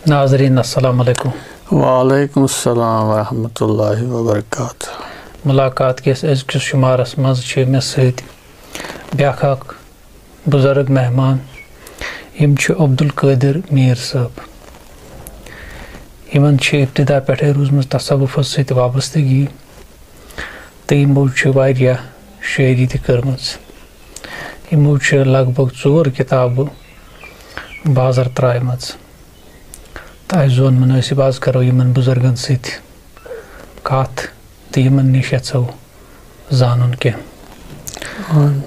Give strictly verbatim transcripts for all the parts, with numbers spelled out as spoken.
ناظرین، السلام علیکم۔ وعلیکم السلام ورحمۃ اللہ وبرکاتہ۔ ملاقات کِس أزکِس شمارس منٛز چھِ مےٚ سۭتۍ بیٛاکھ اکھ بُزرگ مہمان۔ یِم چھِ عبدالقٲدر میٖر صٲب۔ یِمن چھِ ابتدا پٮ۪ٹھَے روٗزمٕژ تصوفس سۭتۍ وابستگی تہٕ یِمو چھِ واریاہ شٲعری تہِ کٔرمٕژ۔ یِمو چھِ لگ بگ ژور کِتابہٕ بازر ترٛایمَژ۔ تہٕ اَسہِ زون مُنٲسِب، آز کَرو یِمَن بُزرگَن سۭتۍ کَتھ تہٕ یِمَن نِش یَژھو زانُن کینٛہہ۔ آمین۔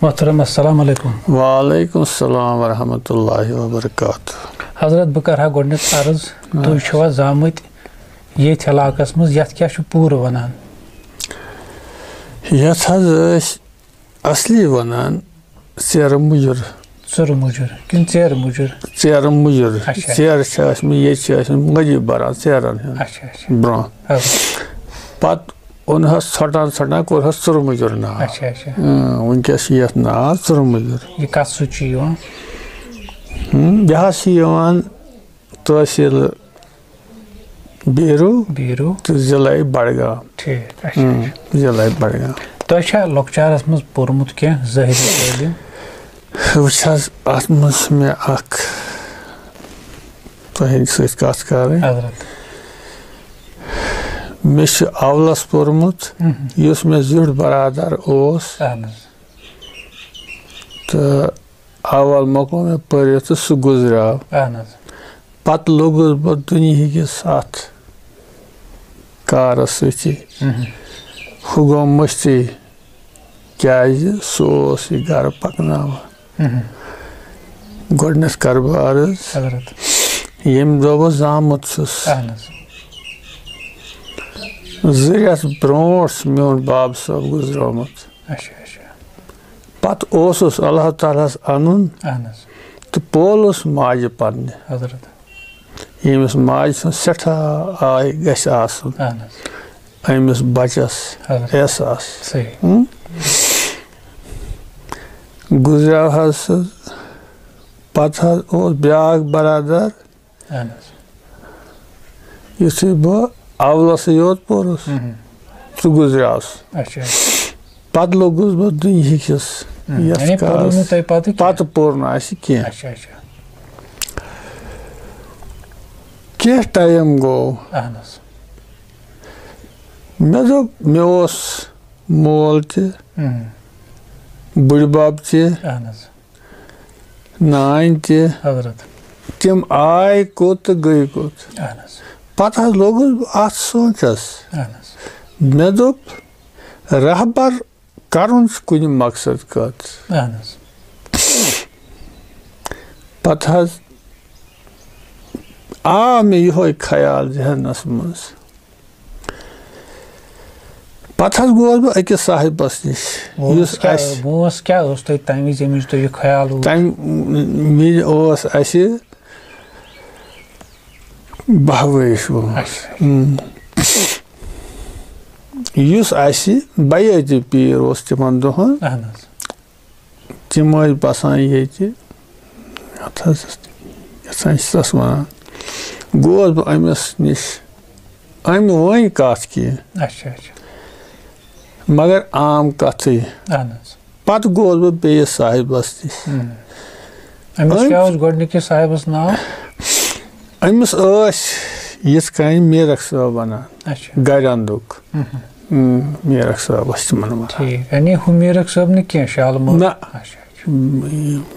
محترم، السلام علیکم۔ وعلیکم السلام ورحمۃ اللہ وبرکاتہ۔ حضرت، بہٕ کَرٕ ہا گۄڈٕنٮ۪تھ عرض، آ۔ تُہۍ چھِوا زامٕتۍ ییٚتھۍ علاقَس منٛز، یَتھ کیٛاہ چھُ پوٗرٕ وَنان؟ یَتھ حظ ٲسۍ اصلی ونان ژیرٕ مُجُر۔ ژیرٕ مُجُر کِنہٕ ژیرٕ مُجُر؟ ژیرٕ مُجُر۔ اچھا۔ ژیرٕ چھِ ٲسمٕتۍ، ییٚتہِ چھِ ٲسمٕتۍ مٔجی بران ژیرن ہُنٛد اچھا، اچھا۔ برونٛہہ۔ اَدٕ۔ پتہٕ اوٚن حظ ژھۄٹان ژھۄٹان کوٚر حظ ژیرٕ مُجُر ناو۔ اچھا، اچھا۔ اۭں، وٕنکیٚس چھِ یتھ ناو ژیرٕ مُجُر۔ یہِ کتھ سۭتۍ چھُ یِوان؟ ہُم، یہِ حظ چھُ یِوان تحصیل بیٖروٗ بیٖروٗ۔ تہٕ ضلعے بڈگام۔ ٹھیٖک، اچھا، ہُم، اچھا۔ ضلعے بڈگام۔ تۄہہِ چھا لۄکچارس منٛز پوٚرمُت کینٛہہ ظٲہری تعلیٖم؟ وٕچھ حظ، اتھ منٛز چھِ مےٚ اکھ تۄہہِ سۭتۍ کتھ کرٕنۍ۔ حضرت۔ مےٚ چھُ اولس پوٚرمُت، ہُم۔ یُس مےٚ زیُٹھ برادر اوس۔ اہن حظ۔ تہٕ اول مۄکلو مےٚ پٔرِتھ تہٕ سُہ گُزریو۔ اہن حظ۔ پتہٕ لوٚگُس بہٕ دُنہِکِس اتھ کارس سۭتی۔ مہم۔ ہُہ گوٚو مٔشتٕے، کیازِ سُہ اوس یہِ گرٕ پکناوان۔ مہم۔ گۄڈٕنیتھ کرٕ بہٕ عرض، حضرت۔ ییٚمہِ دۄہ بہٕ زامُت چھُس، اہن حظ۔ زٕ رٮ۪تھ برونٛٹھ چھُ میون باب صٲب گُزریومُت۔ اچھا، اچھا۔ پتہٕ اوسُس اللہ تعالیٰ ہس انُن اہن حظ۔ تہٕ پولُس ماجہِ پننہِ۔ حضرت۔ ییٚمِس ماجہِ سٕنٛز سٮ۪ٹھاہ آے گژھِ آسُن۔ اہن حظ۔ أمِس بچس حضرت۔ احساس۔ صحیح۔ ہُم؟ گُزریو حظ سُہ۔ پتہٕ حظ اوس بیٛاکھ برادر۔ اہن حظ۔ یُتھُے بہٕ اولسٕے یوت پوٚرُس، مہم۔ سُہ گُزریوس۔ اچھا۔ پتہٕ لوٚگُس بہٕ دُنہِکِس ہم، یَتھ یعنی پوٚروٕ کارَس۔ نہٕ تۄہہِ پتہٕ کینٛہہ؟ پتہٕ پوٚر نہٕ اَسہِ کینٛہہ۔ اچھا، اچھا۔ کینٛہہ ٹایم گوٚو۔ اہن حظ۔ مےٚ دوٚپ، مےٚ اوس مول تہِ، ہم۔ بٕڈِبب تہِ، اہن حظ۔ نانۍ تہِ۔ حضرت۔ تِم آے کوٚت تہٕ گٔے کوٚت۔ اہن حظ۔ پتہٕ حظ لوٚگُس بہٕ اَتھ سونٛچس۔ اہن حظ۔ مےٚ دوٚپ، رہبر کرُن چھُ کُنہِ مقصد خٲطرٕ۔ اہن حظ۔ پتہٕ حظ آو مےٚ یِہوے خیال ذہنس منٛز۔ پتہٕ حظ گوس بہٕ أکِس صاحبس نِش، وۄنۍ یُس کیٛاہ، اَسہِ وۄنۍ کیٛاہ اوس تۄہہِ تَمہِ وِزِ، ییٚمہِ وِزِ تۄہہِ یہِ خیال اوس؟ تَمہِ وِزِ اوس اَسہِ بہہ ؤرِش ووٚنمُت۔ اچھا۔ اۭں۔ یُس اَسہِ بیٲتی پیٖر اوس تِمن دۄہن، اہن حظ۔ تِم ٲسۍ بسان ییٚتہِ، اَتھ حظ ٲس یَتھ سَنٛجتَس وَنان۔ گوس بہٕ أمِس نِش، أمۍ ؤنۍ کَتھ کینٛہہ، اچھا، اچھا۔ مگر عام کَتھٕے۔ اہن حظ۔ پَتہٕ گوس بہٕ بیٚیِس صاحبَس نِش۔ ہم۔ أمِس أمۍ کیٛاہ اوس گۄڈٕنِکِس صاحبَس ناو؟ أمِس ٲسۍ یِتھ کٔنۍ میٖرَک صٲب وَنان، اچھا۔ گَرِ اَنٛدُک۔ ہم۔ اۭں، میٖرَک صٲب ٲسۍ تِمَن وَنان۔ ٹھیٖک، یعنی ہُہ میٖرَک صٲب نہٕ کینٛہہ، شالہٕ مٲر؟ نہ۔ اچھا، اچھا۔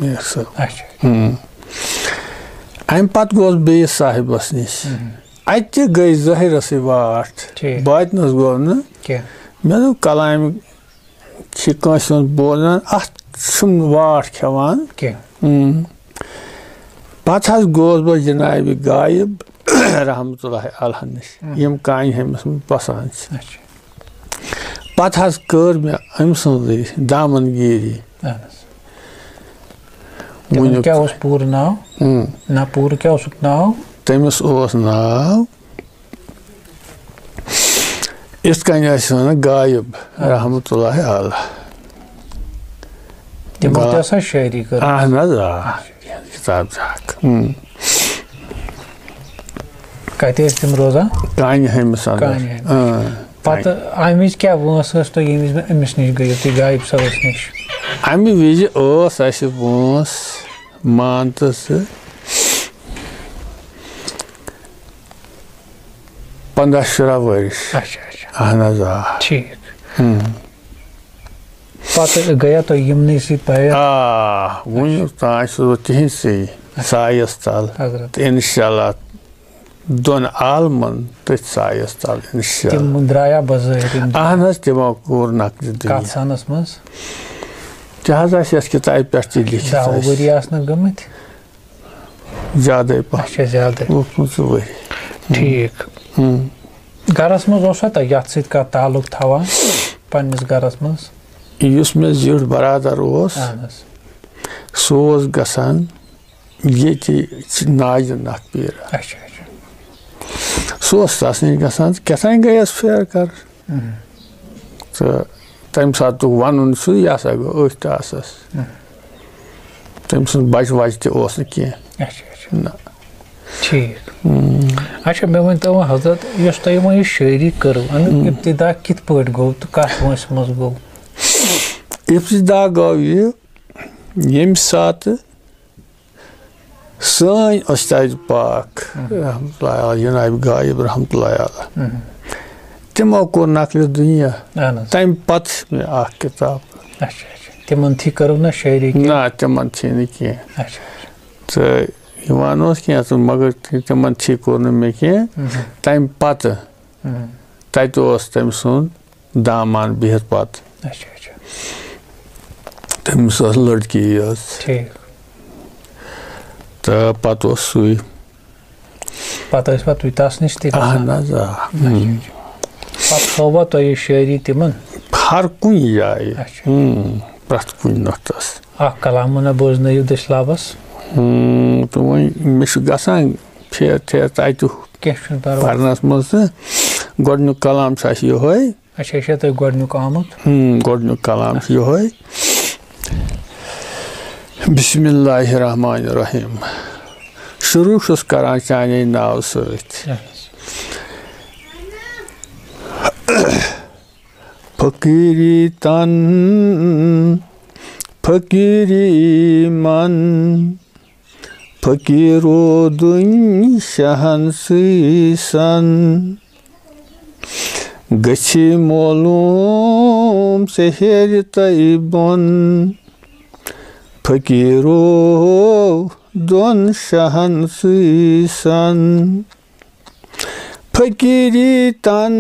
میٖرَک صٲب۔ اچھا۔ اۭں۔ اَمہِ پَتہٕ گوس بیٚیِس صاحبَس نِش۔ ہم۔ اَتہِ تہِ گٔے ظٲہِرَسٕے واٹھ۔ ٹھیٖک۔ باطنَس گوٚو نہٕ۔ کینٛہہ۔ مےٚ دوٚپ، کلامہِ چھِ کٲنٛسہِ ہُنٛد بوزان، اَتھ چھُنہٕ واٹھ کھٮ۪وان۔ کینٛہہ۔ اۭں۔ پَتہٕ حظ گوس بہٕ جنابِ غایب رحمتہ اللہ علیہ نِش، ہم۔ یِم کانہِ ہٲمِس منٛز بَسان چھِ۔ اچھا۔ پَتہٕ حظ کٔر مےٚ أمۍ سٕنٛزٕے دامن گیٖری۔ اہن حظ۔ تِمن ؤنِو۔ کیٛاہ اوس پوٗرٕ ناو؟ اۭں۔ نہ، پوٗرٕ کیٛاہ اوسُکھ ناو؟ تٔمِس اوس ناو یِتھ کٔنۍ ٲسۍ وَنان غایب، اہن حظ۔ رحمتہ اللہ علیہ۔ تِمو تہِ غا-، ٲسا شٲعری کٔرمٕژ؟ اہن حظ، آ۔ اچھا۔ کِتاب چھِ اکھ۔ اۭں۔ کَتہِ ٲسۍ تِم روزان؟ کانہِ ہٲمِس اَندر۔ کانہِ ہٲمِس۔ اۭں۔ پَتہٕ اَمہِ وِزِ کیٛاہ وٲنٛس ٲس تۄہہِ، ییٚمہِ وِزِ أمِس نِش گٔیِو تُہۍ، غایب صٲبَس نِش؟ اَمہِ وِزِ ٲس اَسہِ وٲنٛس، مان تہٕ ژٕ، پنٛداہ شُراہ ؤرِش۔ اچھا، اچھا۔ اہن حظ، آ۔ ٹھیٖک۔ ہُم۔ پَتہٕ گٔیا تۄہہِ یِمنٕے سۭتۍ پَیہِ؟ آ، وُنیُک تام چھُس بہٕ تِہِنٛدسٕے سایَس تَل۔ حضرت۔ تہٕ اِنشاء اللہ دۄن عالمَن تٔتھۍ سایَس تَل، اِنشاء اللہ۔ تِم درٛایا بظٲہِر یِم؟ اہن حظ، تِمو کوٚر نقلہِ دُنیا۔ کَتھ سَنَس منٛز؟ تہِ حظ آسہِ یَتھ کِتابہِ پٮ۪ٹھ تہِ لیکھِتھ دَہ آسہِ۔ ؤری آسنَکھ گٔمٕتۍ؟ زیادَے پَہَن۔ اچھا، زیادَے۔ وُہ پٕنٛژٕہ ؤری۔ ٹھیٖک۔ ہُم۔ گَرَس منٛز اوسا تۄہہِ یَتھ سۭتۍ کانٛہہ تعلق تھاوان، پنٛنِس گَرَس منٛز؟ یُس مےٚ زیُٹھ برادر اوس، اہن حظ۔ سُہ اوس گژھان ییٚتہِ ناجہِ نَکھ پیٖرا۔ اچھا، اچھا۔ سُہ اوس تَس نِش گژھان، کیٛاہ تام گٔیَس پھیرٕ کَرُن۔ اہم۔ تہٕ تَمہِ ساتُک وَنُن چھُ، یہِ ہسا گوٚو أتھۍ ٹاسَس۔ اہم۔ تٔمۍ سُنٛد بَچہٕ وَچہٕ تہِ اوس نہٕ کینٛہہ۔ اچھا، اچھا۔ نہ۔ ٹھیٖک۔ اچھا، مےٚ ؤنۍ تو وۄنۍ حضرت، یۄس تۄہہِ وۄنۍ یہِ شٲعری کٔرٕو، اَمیُک ابتدا کِتھ پٲٹھۍ گوٚو تہٕ کَتھ وٲنٛسہِ منٛز گوٚو؟ ابتدا گوٚو یہِ، ییٚمہِ ساتہٕ سٲنۍ استاد پاک، اہم۔ رحمتہ اللہ علیہ، جناب غایب رحمتہ اللہ علیہ، اہم۔ تِمو کوٚر نقلِ دُنیا۔ اہن حظ۔ تَمہِ پتہٕ چھِ مےٚ اکھ کِتاب۔ اچھا، اچھا۔ تِمن تھی کٔرٕو نہ شٲعری کینٛہہ؟ نہ، تِمن تھی نہٕ کینٛہہ۔ اچھا، اچھا۔ تہٕ یِوان اوس کینٛہہ، تہٕ مگر تِمن تھی کوٚر نہٕ مےٚ کینٛہہ۔ اہم۔ تَمہِ پتہٕ اہم۔ تَتہِ اوس تٔمۍ سُنٛد دامان بِہِتھ پَتہٕ۔ اچھا، اچھا۔ تٔمِس ٲس لٔڑکی یٲژ۔ ٹھیٖک۔ تہٕ پَتہٕ اوس سُے۔ پَتہٕ ٲسۍ پَتہٕ تُہۍ تَس نِش تہِ گژھان؟ اہن حظ، آ۔ اچھا، اچھا۔ پَتہٕ تھٲووا تۄہہِ یہِ شٲعری تِمَن؟ ہر کُنہِ جایہِ۔ اچھا۔ اۭں، پرٛٮ۪تھ کُنہِ نۄقطَس۔ اَکھ کلام ہنا بوزنٲیِو دٔسۍ لبس۔ اۭں، تہٕ وۄنۍ مےٚ چھُ گژھان پھیر تھیر تَتہِ کینٛہہ چھُنہٕ پَرواے۔ پَرنَس منٛز تہٕ گۄڈٕنیُک کلام چھُ اَسہِ یِہوٚے۔ اچھا، یہِ چھا تۄہہِ گۄڈٕنیُک آمُت؟ ہم، گۄڈٕنیُک کلام چھُ یِہوٚے۔ بسم اللہ الرحمن الرحیم۔ شروع چھُس کران چانے ناو سۭتۍ۔ اہن حظ۔ فقیری تن، فقیری من، فقیٖر روٗدُن شہن سٕے سن۔ گژھِ معلوم سحرِ تۄہہِ بۄن، فقیٖر روٗدُن شہن سٕے سن۔ فقیٖری تن،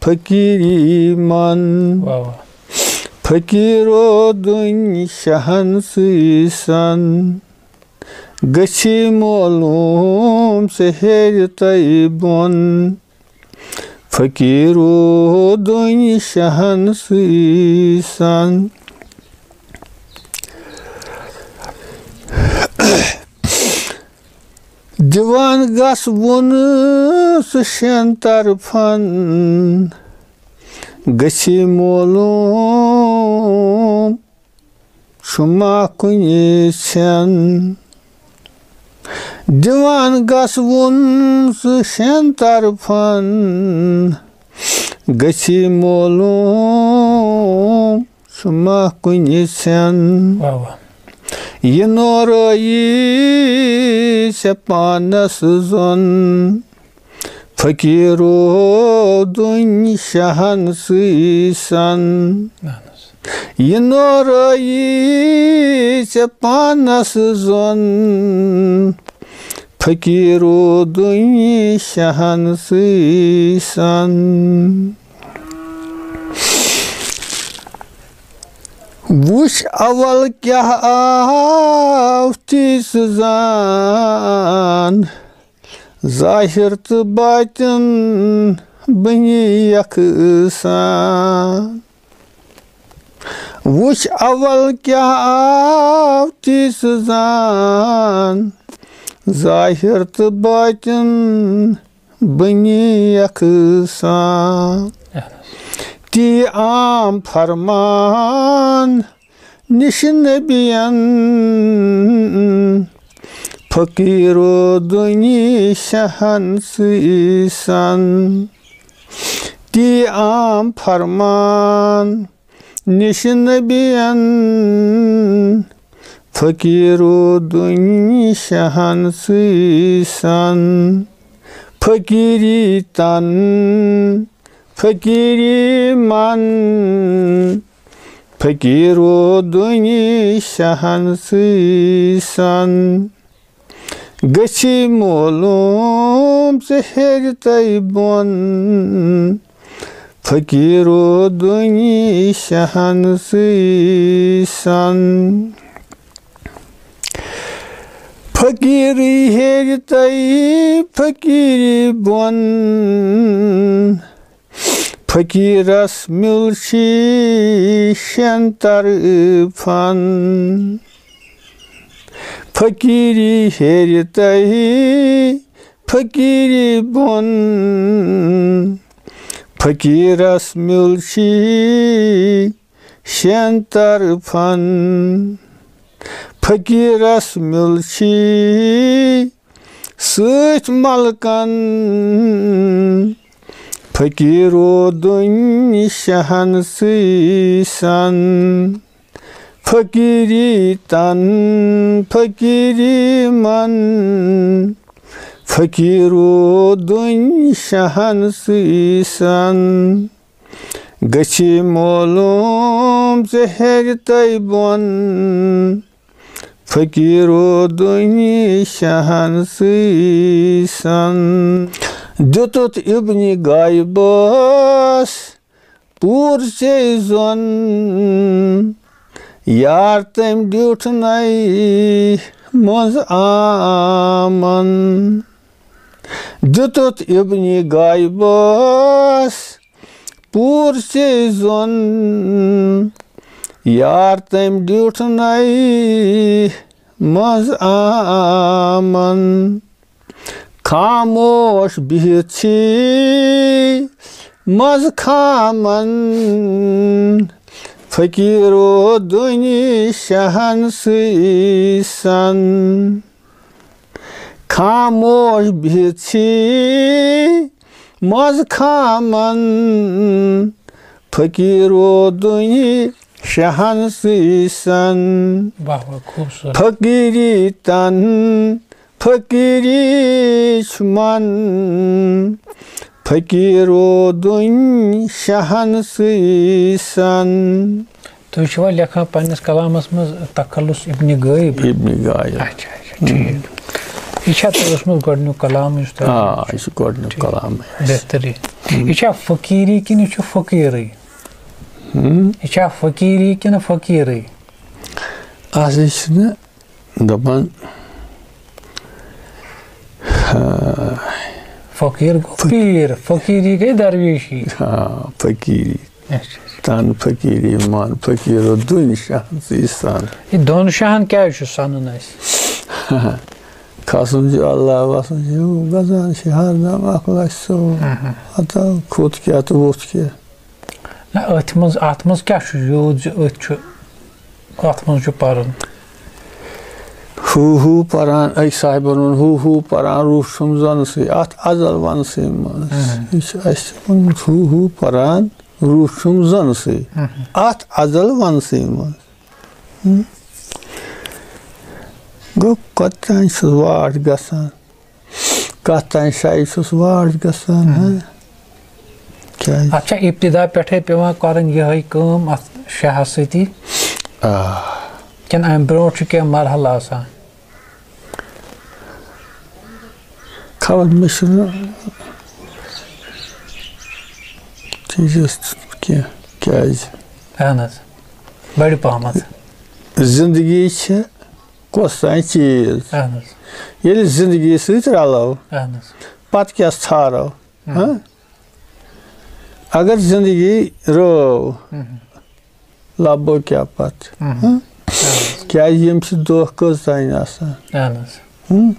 فقیٖری من، واہ واہ۔ فقیٖر روٗدُن شہن سٕے سن۔ گژھِ معلوم سحرِ تۄہہِ بۄن، فقیٖر روٗدُن شہن سٕے سن۔ دِوان گژھ وُنہٕ سُہ شٮ۪ن طرفن، گژھِ معلوم چھُ ما کُنہِ ژھٮ۪ن۔ دِوان گژھ وُنہٕ سُہ شٮ۪ن طرفن، گژھِ معلوم چھُ ما کُنہِ ژھٮ۪ن۔ واہ واہ۔ یہِ نورٲیی ژےٚ پانس زوٚن، فقیٖر روٗدُن شہن سٕے سن۔ اہن حظ۔ یہِ نورٲیی ژےٚ پانس زوٚن، فقیٖر روٗدُن شہن سٕے سن۔ وُچھ اول کیٛاہ آو تی سُہ زان، ظٲہِر تہٕ باطِن بنی یکسان۔ وُچھ اول کیٛاہ آو تی سُہ زان، ظٲہِر تہٕ باطِن بنی یکسان۔ تی عام فرمان نِش نبین، فقیٖرو دُنہِچ شہنشاہی سان۔ تی عام فرمان نِش نبیَن، فقیٖرو دُنہِچ شہنشاہی سان۔ فقیٖری تن، فقیٖری من، فقیٖرو دُنہِچ شہنشاہی سان۔ گژھی معلوم ژٕ ہیٚرِ تہٕ بۄن، فقیٖرو دُنہِچ شہنشاہی سان۔ فقیٖری ہیٚرِ تہٕ فقیٖری بۄن، فقیٖرس میُل شیٖشن طرفن۔ فقیٖری ہیٚرِ تہٕ فقیٖری بۄن، فقیٖرس میُل شیٖشن طرفن۔ فقیٖرس میُل شیٖشن سۭتۍ ملکن، فقیٖرو دُنہِچ شہنشاہی سان۔ فقیٖری تن، فقیٖری من، فقیٖرو دُنہِچ شہنشاہی سان۔ گژھی معلوم ژٕ ہیٚرِ تہٕ بۄن، فقیٖرو دُنہِچ شہنشاہی سان۔ دیُتُتھ ابنِ غٲیبس پوٗرٕ ژےٚ زوٚن، یار تٔمۍ ڈیوٗٹھ نَے منٛز آمن۔ دیُتُتھ ابنِ غٲیبس پوٗرٕ ژےٚ زوٚن، یار تٔمۍ ڈیوٗٹھ نَے منٛز آمن۔ خاموش بِہِتھ چھی منٛز خامن، فقیٖرو دُنہِچ شہنشاہی سان۔ خاموش بِہِتھ چھی منٛز خامن، فقیٖرو دُنہِچ شہنشاہی سان۔ واہ واہ، خوٗبصوٗرت۔ فقیٖری تن، فقیٖری چھُ من، فقیٖرو دُنہِچ شہنشاہی سان۔ تُہۍ چھِوا لیکھان پننِس کلامس منٛز تخلص ابن غٲیب؟ ابن غٲیب۔ اچھا، اچھا، ٹھیٖک۔ یہِ چھا تۄہہِ اوسمُت گۄڈٕنیُک کلام یُس تۄہہِ آ، یہِ چھُ گۄڈٕنیُک کلام۔ بہتریٖن۔ یہِ چھا فقیٖری کِنہٕ یہِ چھُ فقیٖرٕے؟ ہم؟ یہِ چھا فقیٖری کِنہٕ فقیٖرٕے؟ اَتھ چھُنہٕ دَپان، آ، فقیٖر گوٚو پیٖر، فقیٖری گٔے درویشی۔ آ، فقیٖری۔ اچھا، اچھا۔ تن فقیٖری، من فقیٖرو دُنہِچ شہنشاہی سان۔ یہِ دۄن شاہن کیٛازِ چھُ سَنُن اَسہِ؟ کھسُن چھُ اللہ، وَسُن چھُ ہیوٗ، گژھان چھِ ہردم اَکھ لَچھ ژوٚوُہ۔ اہا۔ ہتا کھوٚت کیٛاہ تہٕ ووٚتھ کیٛاہ۔ نہ، أتھۍ منٛز، اَتھ منٛز کیٛاہ چھُ یوٗت زِ أتھۍ چھُ، اَتھ منٛز چھُ پَرُن؟ ہو ہو پران، أکۍ صاحبن ووٚن، ہو ہو پران، روح چھُم زنسٕے، اَتھ ازل ونسٕے منٛز۔ اہم۔ یہِ چھُ اَسہِ ووٚنمُت، ہو ہو پران، روح چھُم زنسٕے، اہم۔ اَتھ ازل ونسٕے منٛز۔ ہم۔ گوٚو، کوٚتام چھُس واٹھ گژھان؟ کَتھ تام شایہِ چھُس واٹھ گژھان، ہا؟ کیٛازِ؟ اَتھ چھا ابتدا پٮ۪ٹھَے پٮ۪وان کَرٕنۍ یِہوٚے کٲم اَتھ شاہَس سۭتی؟ آ۔ کِنہٕ اَمہِ برٛونٛٹھ چھُ کینٛہہ مرحلہٕ آسان؟ خبر، مےٚ چھُنہٕ چیٖزَس کینٛہہ، کیٛازِ؟ اَہَن حظ، بَڑِ پَہمَتھ۔ زِندگی چھِ کۄس تام چیٖز۔ اہن حظ۔ ییٚلہِ زندگی سۭتۍ رلو، اہن حظ۔ پتہٕ کیٛاہ ژھارو؟ ہم۔ ہاں؟ اگر زندگی رٲو، ہم۔ لبو کیٛاہ پتہٕ؟ ہم۔ ہاں؟ اہن حظ۔ کیٛازِ یِم چھِ دۄہ کٔژ تام آسان؟ اہن حظ۔ ہم؟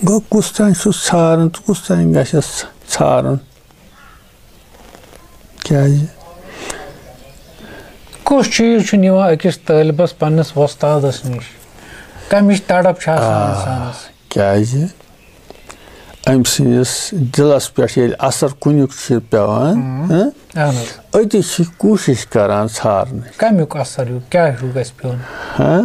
گوٚو کُس تام چھُس ژھاران تہٕ کُس تام گژھٮ۪س ژھارُن؟ کیٛازِ؟ کُس چیٖز چھُ نِوان أکِس طٲلبَس پنٛنِس وۄستادَس نِش؟ کَمِچ تڑپ چھِ آسان آ، اِنسانَس۔ کیٛازِ؟ أمۍ سٕنٛدِس دِلَس پٮ۪ٹھ ییٚلہِ اثر کُنیُک چھُ پٮ۪وان، ہُم۔ ہہ؟ اہن حظ۔ أتی چھِ کوٗشِش کران ژھارنٕچ۔ کَمیُک اثر ہیوٗ، کیٛاہ ہیوٗ گژھِ پیوٚن؟ ہہ؟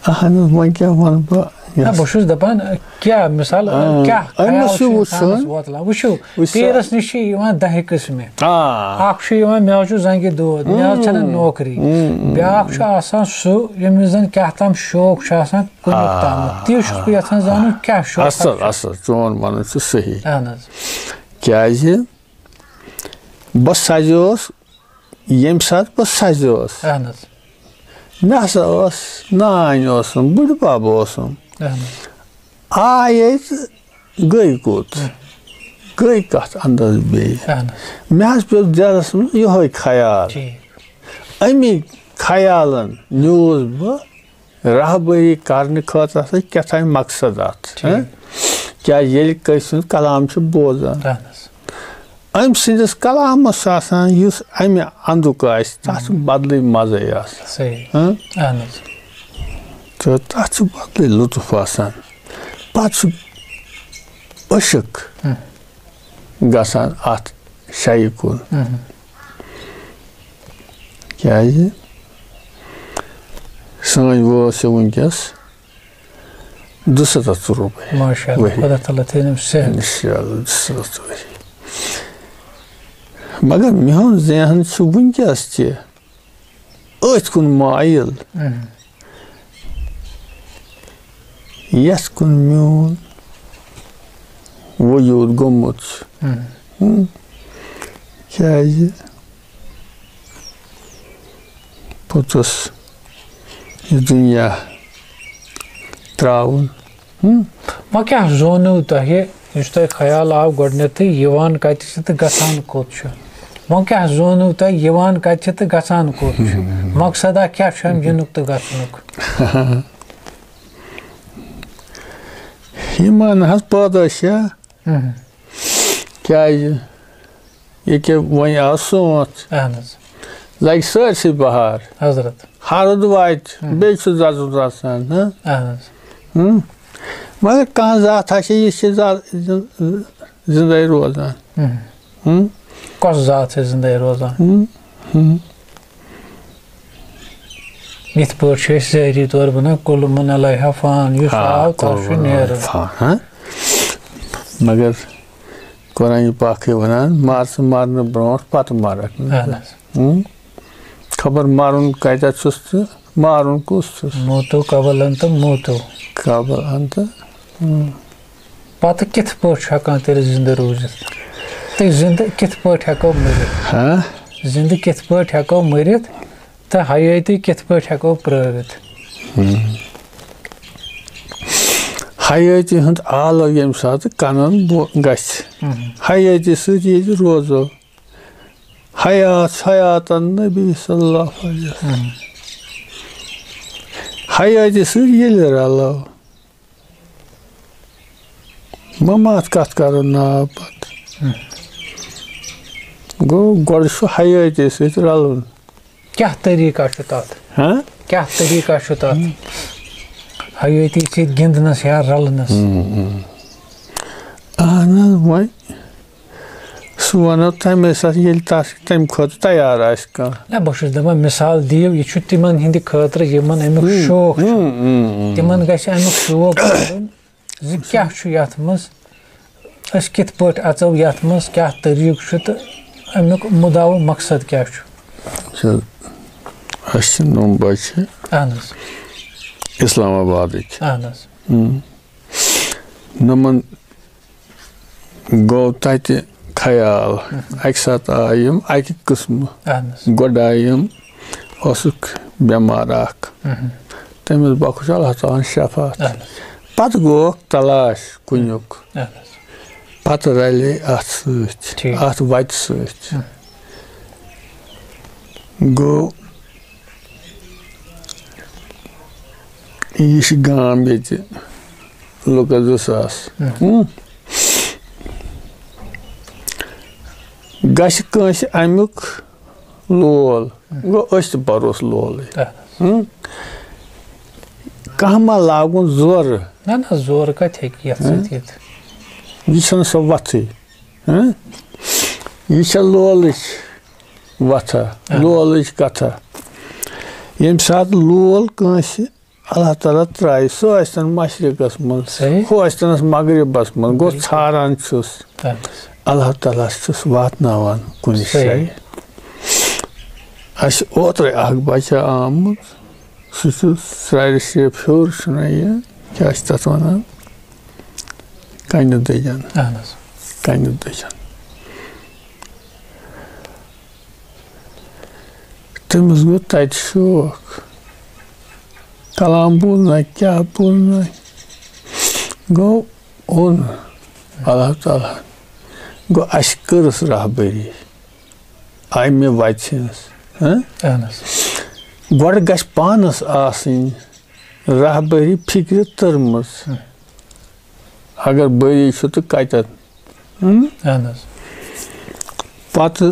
اہن حظ، وۄنۍ کیٛاہ وَنہٕ بہٕ؟ نہ، بہٕ چھُس دَپان، کیٛاہ مِثال، آ، کیٛاہ أمِس خیال چھُ چھُ اِنسانَس وُچھُن۔ وۄتلان؟ وٕچھِو، وٕچھ سا۔ پیٖرَس نِش چھِ یِوان دَہہِ قٕسمہِ۔ آ۔ اَکھ چھُ یِوان مےٚ حظ چھُ زَنٛگہِ دود، مےٚ حظ ژھٮ۪نَن نوکری۔ بیٛاکھ چھُ آسان سُہ، ییٚمِس زَن کیٛاہ تام شوق چھُ آسان کُنیُک آ۔ تامَتھ۔ تی چھُس بہٕ یَژھان زانُن، کیٛاہ شوق اَصٕل، چھُ؟ اَصٕل، چون وَنُن چھُ صحیح۔ اہن حظ۔ کیٛازِ؟ بہٕ سَزیوس، ییٚمہِ ساتہٕ بہٕ سَزیوس، اہن حظ۔ مےٚ ہسا ٲس نانۍ ٲسٕم، بٕڈِ بَب اوسُم۔ اہن حظ۔ آیے تہٕ گٔے کوٚت؟ گٔے کَتھ اَندَس بیٚیہِ؟ اہن حظ۔ مےٚ حظ پیوٚو دِلَس منٛز یِہوٚے خیال۔ ٹھیٖک۔ اَمی خیالَن نیوٗس بہٕ راہبری کرنہٕ خٲطرٕ ہسا چھُ کیٛاہ تام مقصد اَتھ، ٹھیٖک۔ ہہ؟ کیٛازِ ییٚلہِ کٲنٛسہِ ہُنٛد کلام چھُ بوزان، اہن حظ۔ أمۍ سٕنٛدِس کلامس چھُ آسان، یُس اَمہِ اَندُک آسہِ، تَتھ چھُ بدلٕے مزَے آسان۔ صحیح۔ ہہ؟ اہن حظ۔ تہٕ تَتھ چھُ بدلٕے لطف آسان۔ پتہٕ چھُ عشق ہم۔ گژھان اَتھ شایہِ کُن۔ ہم۔ کیٛازِ؟ سٲنۍ وٲنٛس چھِ وٕنکیٚس دُسَتَتھ ژوٚرُو ماشاء اللہ، ؤری۔ خۄدا تعالیٰ تھٲینَم صحت۔ اِنشاء اللہ، دُسَتَتھ ؤری۔ مگر میون ذہن چھُ وٕنکیٚس تہِ أتھۍ کُن مایِل، اہم۔ یَتھ کُن میون وجوٗد گوٚمُت چھُ۔ اہم۔ ہم۔ کیٛازِ؟ پوٚتُس یہِ دُنیا ترٛاوُن۔ ہم؟ وۄنۍ کیٛاہ زونوٕ تۄہہِ، یُس تۄہہِ خیال آو گۄڈٕنیتھٕے، یِوان کَتہِ چھِ تہٕ گژھان کوٚت چھُ؟ وۄنۍ کیٛاہ زونوٕ تۄہہِ، یِوان کَتہِ چھِ تہٕ گژھان کوٚت چھُ؟ مقصدا کیٛاہ چھُ اَمہِ یِنُک تہٕ گژھنُک؟ یِمن حظ پٲدٕ چھِ، ہم۔ کیٛازِ؟ ییٚکیٛاہ وۄنۍ آو سونٛتھ۔ اہن حظ۔ لگہِ سٲرسٕے بہار۔ حضرت۔ ہرُد واتہِ، ہم۔ بیٚیہِ چھُ ززُن رسان، ہہ؟ اہن حظ۔ ہم؟ مگر کانٛہہ ذات ہا چھِ، یہِ چھِ زا-، زِ-، زِندَے روزان۔ ہم۔ ہم؟ کۄس ذات چھِ زِندَے روزان؟ ہم؟ ہم۔ یِتھ پٲٹھۍ چھِ أسۍ ظٲہری طور وَنان، "کُلُّ مَنْ عَلَیْہَا فَانٍ"، یُس آ، آو، تَس چھُ کُلُّ مَنْ نیرُن۔ عَلَیْہَا فَانٍ، ہہ؟ مگر قرآن پاکٕے وَنان، "مَر ژٕ مَرنہٕ برونٛٹھ، پَتہٕ مَرَکھ نہٕ ژٕ۔" اہن حظ۔ ہم؟ خبر مَرُن کَتٮ۪تھ چھُس تہٕ مَرُن کُس چھُس۔ موتُ قبل ان تہٕ موتُ۔ قبل ان تہٕ، ہم۔ پَتہٕ کِتھ پٲٹھۍ چھُ ہٮ۪کان تیٚلہِ زِندٕ روٗزِتھ؟ تہٕ زِندٕ کِتھ پٲٹھۍ ہٮ۪کو مٔرِتھ؟ ہہ؟ زِندٕ کِتھ پٲٹھۍ ہٮ۪کو مٔرِتھ؟ تہٕ حیٲتی کِتھ پٲٹھۍ ہٮ۪کو پرٛٲوِتھ؟ ہم۔ حیٲتی ہُنٛد آلو ییٚمہِ ساتہٕ کَنَن بو-، گژھِ، ہم۔ حیٲتی سۭتۍ ییٚلہِ روزو، حیات، حیات النبی صلی اللہ علیہ وسلم۔ ہم۔ حیٲتی سۭتۍ ییٚلہِ رَلو، مَمات کَتھ کَرو ناو پَتہٕ۔ ہم۔ گوٚو، گۄڈٕ چھُ حیٲتی سۭتۍ رَلُن۔ کیٛاہ طریٖقہ چھُ تَتھ؟ ہہ؟ کیٛاہ طریٖقہ چھُ تَتھ؟ ہم۔ حیٲتی سۭتۍ گِنٛدنَس یا رَلنَس؟ ہم، ہم۔ اہن حظ، وۄنۍ سُہ وَنو تَمے ساتہٕ، ییٚلہِ تَس تَمہِ خٲطرٕ تیار آسہِ کانٛہہ۔ نہ، بہٕ چھُس دَپان، مِثال دِیِو، یہِ چھُ تِمَن ہِنٛدِ خٲطرٕ، یِمَن اَمیُک ہم، شوق چھُ۔ ہم، ہم، ہم۔ تِمَن گژھِ اَمیُک شوق کَرُن زِ کیٛاہ چھُ یَتھ منٛز، أسۍ کِتھ پٲٹھۍ اَژو یَتھ منٛز، کیٛاہ طریٖقہٕ چھُ تہٕ اَمیُک مُدعا و مقصد کیٛاہ چھُ؟ اچھا، اَسہِ چھِ نۄم بَچہِ اہن حظ۔ اِسلام آبادٕکۍ۔ اہن حظ۔ ہم۔ نۄمَن گوٚو تَتہِ خیال۔ اَکہِ ساتہٕ آے یِم اَکہِ قٕسمہٕ۔ اہن حظ۔ گۄڈٕ آے یِم، اوسُکھ بٮ۪مار اَکھ۔ اہن۔ تٔمِس بخش اللہ تعالیٰ ہَن شفاعت۔ اہن حظ۔ پَتہٕ گوٚوکھ تلاش کُنیُک۔ اہن حظ۔ پَتہٕ رَلے اَتھ سۭتۍ، ٹھیٖک۔ اَتھ وَتہِ سۭتۍ۔ اہن۔ گوٚو، یہِ چھِ گام ییٚتہِ لُکَس زٕ ساس۔ ہم۔ گژھِ کٲنٛسہِ اَمیُک لول، گوٚو أسۍ تہِ پَروس لولٕے۔ اہن حظ۔ ہم۔ کانٛہہ ما لاگُن زورٕ؟ نہ، نہ، زورٕ کَتہِ ہیٚکہِ یَتھ ہہ؟ سۭتۍ یِتھ؟ یہِ چھَنہٕ سۄ وَتھٕے۔ ہہ؟ یہِ چھےٚ لولٕچ وَتھا، اہن۔ لولٕچ کَتھا۔ ییٚمہِ ساتہٕ لول کٲنٛسہِ اللہ تعالیٰ ترٛایہِ، سُہ ٲسۍتَن مشرقَس منٛز، صحیح۔ ہُہ ٲسۍتَنَس مغربَس منٛز، گوٚو بِلکُل۔ ژھاران چھُس۔ اہن۔ اللہ تعالیٰ ہَس چھُس واتناوان کُنہِ صحیح۔ جایہِ۔ اَسہِ اوترَے اَکھ بَچہ آمُت، سُہ چھُ ژرارِ شریف ہیوٚر چھُنہ یہِ، کیٛاہ چھِ تَتھ وَنان؟ کَنہِ دٔجَن۔ اہن حظ۔ کَنہِ دٔجَن۔ تٔمِس گوٚو تَتہِ شوق۔ کلام بوٗزنہ، کیٛاہ بوٗزنہ؟ گوٚو اوٚن اللہ تعالیٰ۔ گوٚو اَسہِ کٔرٕس راہبٔری۔ آیہِ مےٚ وَتہِ ہٕنٛز۔ ہہ؟ اہن حظ۔ گۄڈٕ گژھِ پانَس آسٕنۍ راہبٔری فِکرِ تٔرمٕژ۔ ہہ۔ اگر بٔری چھُ تہٕ کَتٮ۪تھ؟ ہم؟ اہن حظ۔ پَتہٕ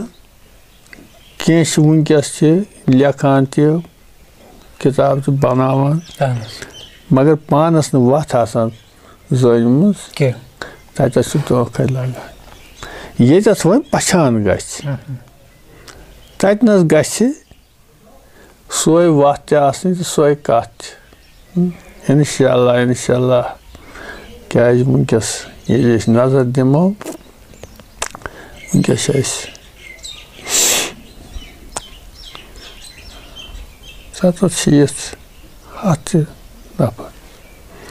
کینٛہہ چھِ وٕنکٮ۪س تہِ لیکھان تہِ، کِتاب تہِ بَناوان، اہن حظ۔ مگر پانَس نہٕ وَتھ آسان زٲنمٕژ، کینٛہہ۔ تَتٮ۪تھ چھُ دھوکَے لَگان۔ ییٚتٮ۪تھ وۄنۍ پَژھان گژھِ، ہم۔ تَتہِ نَس گژھِ سۄے وَتھ تہِ آسٕنۍ تہٕ سۄے کَتھ تہِ۔ اِنشاء اللہ، اِنشاء اللہ۔ کیٛازِ وٕنکٮ۪س ییٚلہِ أسۍ نظر دِمو، وٕنکٮ۪س چھِ أسۍ سَتَتھ شیٖتھ ہَتھ تہِ نفر۔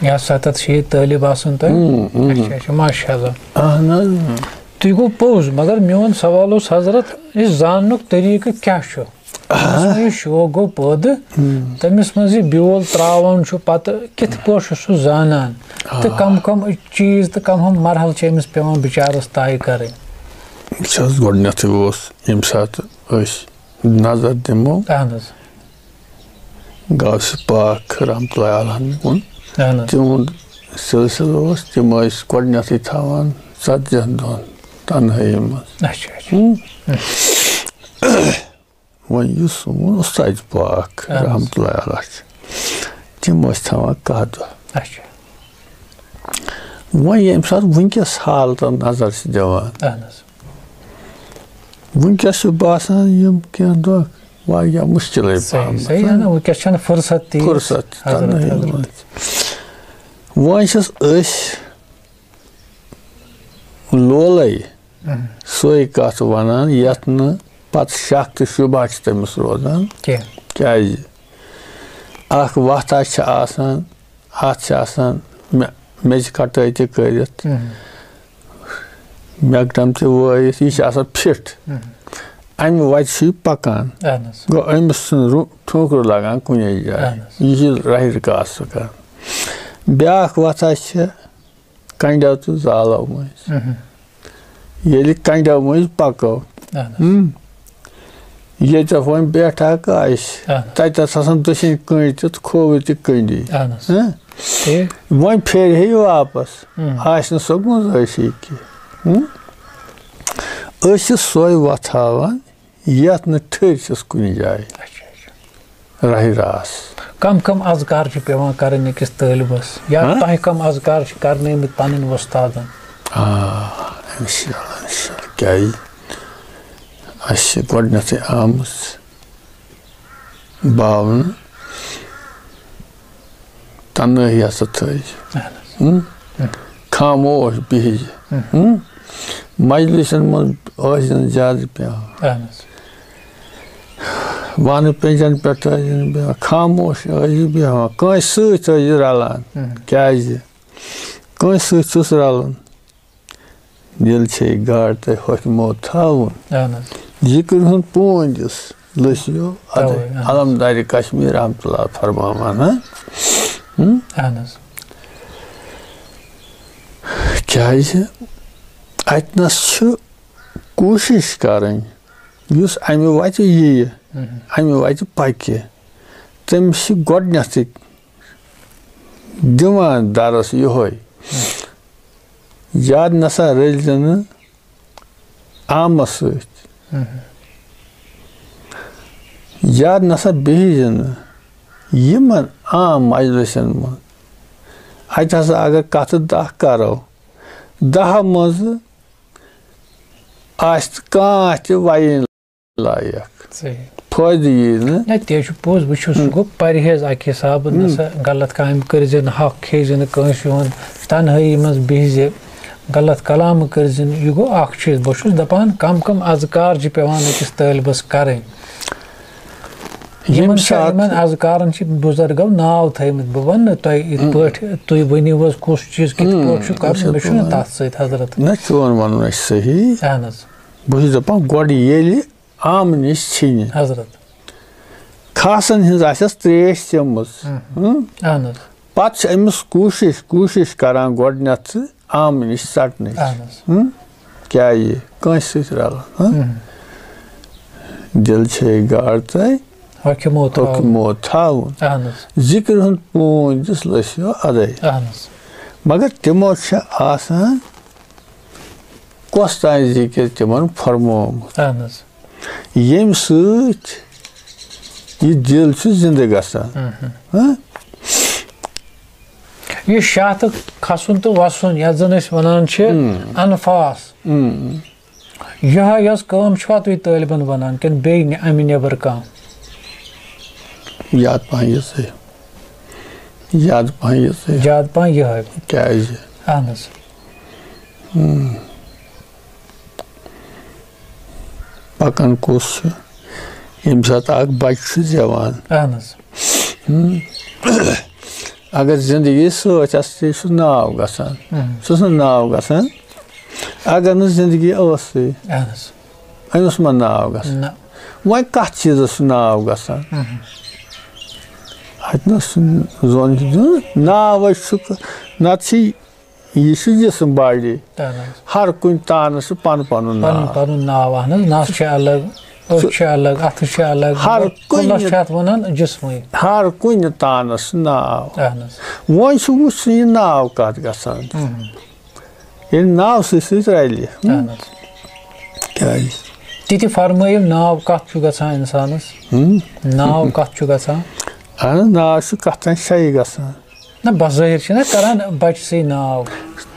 یا سَتَتھ شیٖتھ طٲلب آسَن تۄہہِ؟ اۭں، اۭں۔ اچھا، اچھا، ماشاء اللہ۔ اہن حظ۔ تُہۍ گوٚو پوٚز، مگر میون سوال اوس، حضرت، یہِ زاننُک طریٖقہٕ کیٛاہ چھُ؟ ییٚمِس منٛز یہِ شوق گوٚو پٲدٕ، ہم۔ تٔمِس منٛز یہِ بیول ترٛاوان چھُ، پَتہٕ کِتھ پٲٹھۍ چھُ سُہ زانان؟ تہٕ آ۔ کَم کَم چیٖز تہٕ کَم کَم مرحلہٕ چھِ أمِس پٮ۪وان بِچارَس طے کَرٕنۍ؟ وٕچھ حظ، گۄڈٕنٮ۪تھٕے اوس ییٚمہِ ساتہٕ أسۍ نظر دِمو، اہن حظ۔ غوث پاک رحمتہ اللہ علیہ کُن، اہن حظ۔ تِہُنٛد سلسلہٕ اوس، تِم ٲسۍ گۄڈٕنٮ۪تھٕے تھاوان ژتجِہن دۄہن تنہٲیی منٛز۔ اچھا، اچھا۔ ہم۔ وۄنۍ یُس سون اُستاد پاک اہن حظ۔ رحمتہ اللہ علیہ چھِ، تِم ٲسۍ تھاوان کاہ دۄہ۔ اچھا۔ وۄنۍ ییٚمہِ ساتہٕ وٕنکٮ۪س حالتن نظر چھِ دِوان، اہن حظ۔ وٕنکٮ۪س چھُ باسان یِم کینٛہہ دۄہ واریاہ مُشکِلٕے صحیح، پہمتھ۔ صحیح، اہن، وٕنکٮ۪س چھَنہٕ فرصت تہِ یِژھ۔ فرصت تہِ حضرت، تنہٲیی حضرت۔ منٛز۔ وۄنۍ چھِس أسۍ لولَے اہم۔ سۄے کَتھ وَنان، یَتھ نہٕ پَتہٕ شک تہٕ شُبہ چھِ تٔمِس روزان۔ کینٛہہ۔ کیٛازِ؟ اَکھ وَتھا چھِ آسان، اَتھ چھِ آسان مےٚ، میٚژِ کَٹٲے تہِ کٔرِتھ، اہم۔ مٮ۪کڈَم تہِ وٲیِتھ، یہِ چھِ آسان فِٹ۔ اہم۔ اَمہِ وَتہِ چھُ یہِ پَکان۔ اہن حظ۔ گوٚو أمِس چھُنہٕ رو-، ٹھوکُر لَگان کُنے جایہِ۔ اہن حظ۔ یہِ چھِ رَہہِ رِکاس سُہ کَران۔ بیٛاکھ وَتھا چھِ کَنڈیو تہٕ زالو مٔنٛزۍ۔ اہم۔ ییٚلہِ کَنڈیو مٔنٛزۍ پَکو، اہن حظ۔ ہم، ییٚتٮ۪تھ وۄنۍ بیٹھا کانٛہہ آسہِ، اہن حظ۔ تَتٮ۪تھ آسان دٔچھِنۍ کٔنٛڈۍ تہِ تہٕ کھووٕرۍ تہِ کٔنٛڈی۔ اہن حظ۔ ہہ؟ ٹھیٖک۔ وۄنۍ پھیرِ ہے یہِ واپس، ہم۔ آسہِ نہٕ سۄ گُنجٲیشٕے کینٛہہ۔ ہم؟ أسۍ چھِ سۄے وَتھ ہاوان، یَتھ نہٕ ٹھٔرۍ چھِس کُنہِ جایہِ۔ اچھا، اچھا۔ رَہہِ راس۔ کم کم اذکار چھِ پٮ۪وان کَرٕنۍ أکِس طٲلبَس؟ یا ہاں؟ تۄہہِ کم اذکار چھِ کَرنٲومٕتۍ پَنٕنۍ وۄستادَن؟ آ، اِنشاء اللہ، اِنشاء اللہ۔ کیٛازِ؟ اَسہِ چھِ گۄڈٕنٮ۪تھٕے آمٕژ باونہٕ تنہٲیی ہسا تھٲیِو۔ اہن حظ۔ ہم؟ ہم۔ خاموش بِہِو۔ ہم۔ ہم؟ مجلسن منٛز ٲسۍ زن زیادٕ پٮ۪وان۔ اہن حظ۔ وانہٕ پینجن پٮ۪ٹھ ٲسۍ زن بیٚہوان۔ خاموش ٲسۍ زِ بیٚہوان۔ کٲنٛسہِ سۭتۍ ٲسۍ زِ رلان۔ ہم۔ کیٛازِ؟ کٲنٛسہِ سۭتۍ چھُس رلُن۔ دِل چھے گاڈ تۄہہِ ہوٚکھمو تھاوُن۔ اہن حظ۔ ذِکرِ ہُنٛد پونٛد یُس لٔسِو، اَدٕ توے، اہن حظ۔ علمدارِ کشمیر رحمتہ اللہ فرماوان، ہاں؟ ہم؟ اہن حظ۔ کیٛازِ اَتہِ نَس چھُ کوٗشِش کَرٕنۍ، یُس اَمہِ وَتہِ یِیہِ، اہم۔ اَمہِ وَتہِ پَکہِ، تٔمِس چھِ گۄڈٕنٮ۪تھٕے دِوان درس یِہوٚے۔ زیادٕ نسا رٔلۍ زِ نہٕ عامس سۭتۍ۔ اہم۔ زیادٕ نسا بِہِو زِ نہٕ یِمن عام مجلسن منٛز۔ اتہِ ہسا اگر کتھٕ دَہ کرو، دَہو منٛزٕ آسہِ نہٕ کانٛہہ تہِ وَیِنۍ لایق۔ صحیح۔ فٲیدٕ یی نہٕ۔ نہ، تہِ چھُ پوٚز، وٕچھِو، سُہ گوٚو پرہیز اکہِ حسابہٕ، نہ سا غلط کامہِ کٔرۍ زِ نہٕ، حق کھیٚیہِ زِ نہٕ کٲنٛسہِ ہُنٛد، تنہٲیی منٛز بِہہِ زِ، غلط کلامہٕ کٔرۍ زِ نہٕ۔ یہِ گوٚو اکھ چیٖز۔ بہٕ چھُس دپان، کم کم اذکار چھِ پٮ۪وان أکِس طٲلبس کرٕنۍ۔ ییٚمہِ یِمن چھِ، ساتہٕ یِمن اذکارن چھِ بُزرگو ناو تھٲومٕتۍ۔ بہٕ ونہٕ نہٕ تۄہہِ یِتھ پٲٹھۍ، تُہۍ ؤنِو حظ کُس چیٖز کِتھ پٲٹھۍ چھُ کرُن، مےٚ چھُنہٕ تتھ سۭتۍ، حضرت۔ نہ، چون ونُن آسہِ صحیح۔ اہن حظ۔ بہٕ چھُس دپان، گۄڈٕ ییٚلہِ آمہٕ نِش ژھٕنہِ۔ حضرت۔ خاصن ہٕنٛز آسٮ۪س ترٛیش چٔمٕژ۔ ہم۔ ہم؟ اہن حظ۔ پتہٕ چھِ أمِس کوٗشِش، کوٗشِش کران گۄڈٕنٮ۪تھ ژٕ آمہٕ نِش ژٹنٕچ۔ اہن حظ۔ ہم؟ کیٛاہ یہِ کٲنٛسہِ سۭتۍ رلان؟ ہم؟ ہم۔ دِل چھے گاڈ تہٕ ہۄکھِ موت تھاوُن۔ ہۄکھِ موت تھاوُن۔ اہن حظ۔ ذِکرِ ہُنٛد پوٗنٛۍ دِس لٔسِو ادَے۔ اہن حظ۔ مگر تِمو چھِ آسان کۄس تام ذِکِر تِمن فرمومُت۔ اہن حظ۔ ییٚمہِ سۭتۍ یہِ دِل چھُ زِندٕ گژھان۔ اہن۔ ہاں؟ یہِ شاہ تہٕ کھسُن تہٕ وسُن، یتھ زن أسۍ ونان چھِ ہم۔ انفاس۔ ہم۔ یِہے یۄس کٲم چھوا تُہۍ طٲلبن ونان کِنہٕ بیٚیہِ نہِ-، امہِ نیبر کانٛہہ؟ زیادٕ پہن یِژٕے۔ زیادٕ پہن یِژٕے۔ زیادٕ پہن یِہے۔ کیٛازِ؟ اہن حظ۔ ہم۔ پکان کُس چھُ؟ ییٚمہِ ساتہٕ اکھ بچہٕ چھُ زٮ۪وان۔ اہن حظ۔ ہم۔ اگر زندگی سۭتۍ آسہِ، تیٚلہِ چھُ ناو گژھان۔ اہن۔ چھُس نہٕ ناو گژھان۔ اگر نہٕ زندگی ٲسٕے، اہن حظ۔ أمِس ما ناو گژھان؟ نہ۔ وۄنۍ کتھ چیٖزس چھُ ناو گژھان؟ اہن۔ اتہِ نہ چھُ زون چھُ دیُن، ناو حظ چھُ، نتہٕ چھِ یہِ چھُ جسم باڈی۔ اہن حظ۔ ہر کُنہِ تانس چھُ پن پنُن پنُن ناو۔ پنُن ناو، اہن حظ۔ نس چھِ الگ، أچھ چھِ الگ، اتھٕ چھِ الگ، ہر مگر کُلس کُنہِ چھِ اتھ ونان جسمٕے۔ ہر کُنہِ تانس چھُ ناو۔ اہن حظ۔ وۄنۍ چھُ وٕچھُن یہِ ناو کتھ گژھان۔ اہن۔ ییٚلہِ ناو سۭتۍ سۭتۍ رلہِ۔ اہن حظ۔ کیٛازِ؟ تہِ تہِ فرمٲیِو، ناو کتھ چھُ گژھان انسانس؟ ہم؟ ناو کتھ چھُ گژھان؟ اہن حظ، ناو چھُ کتھ تام شایع گژھان۔ نہ، بظٲہِر چھِنہ کران بچہٕ سٕے ناو۔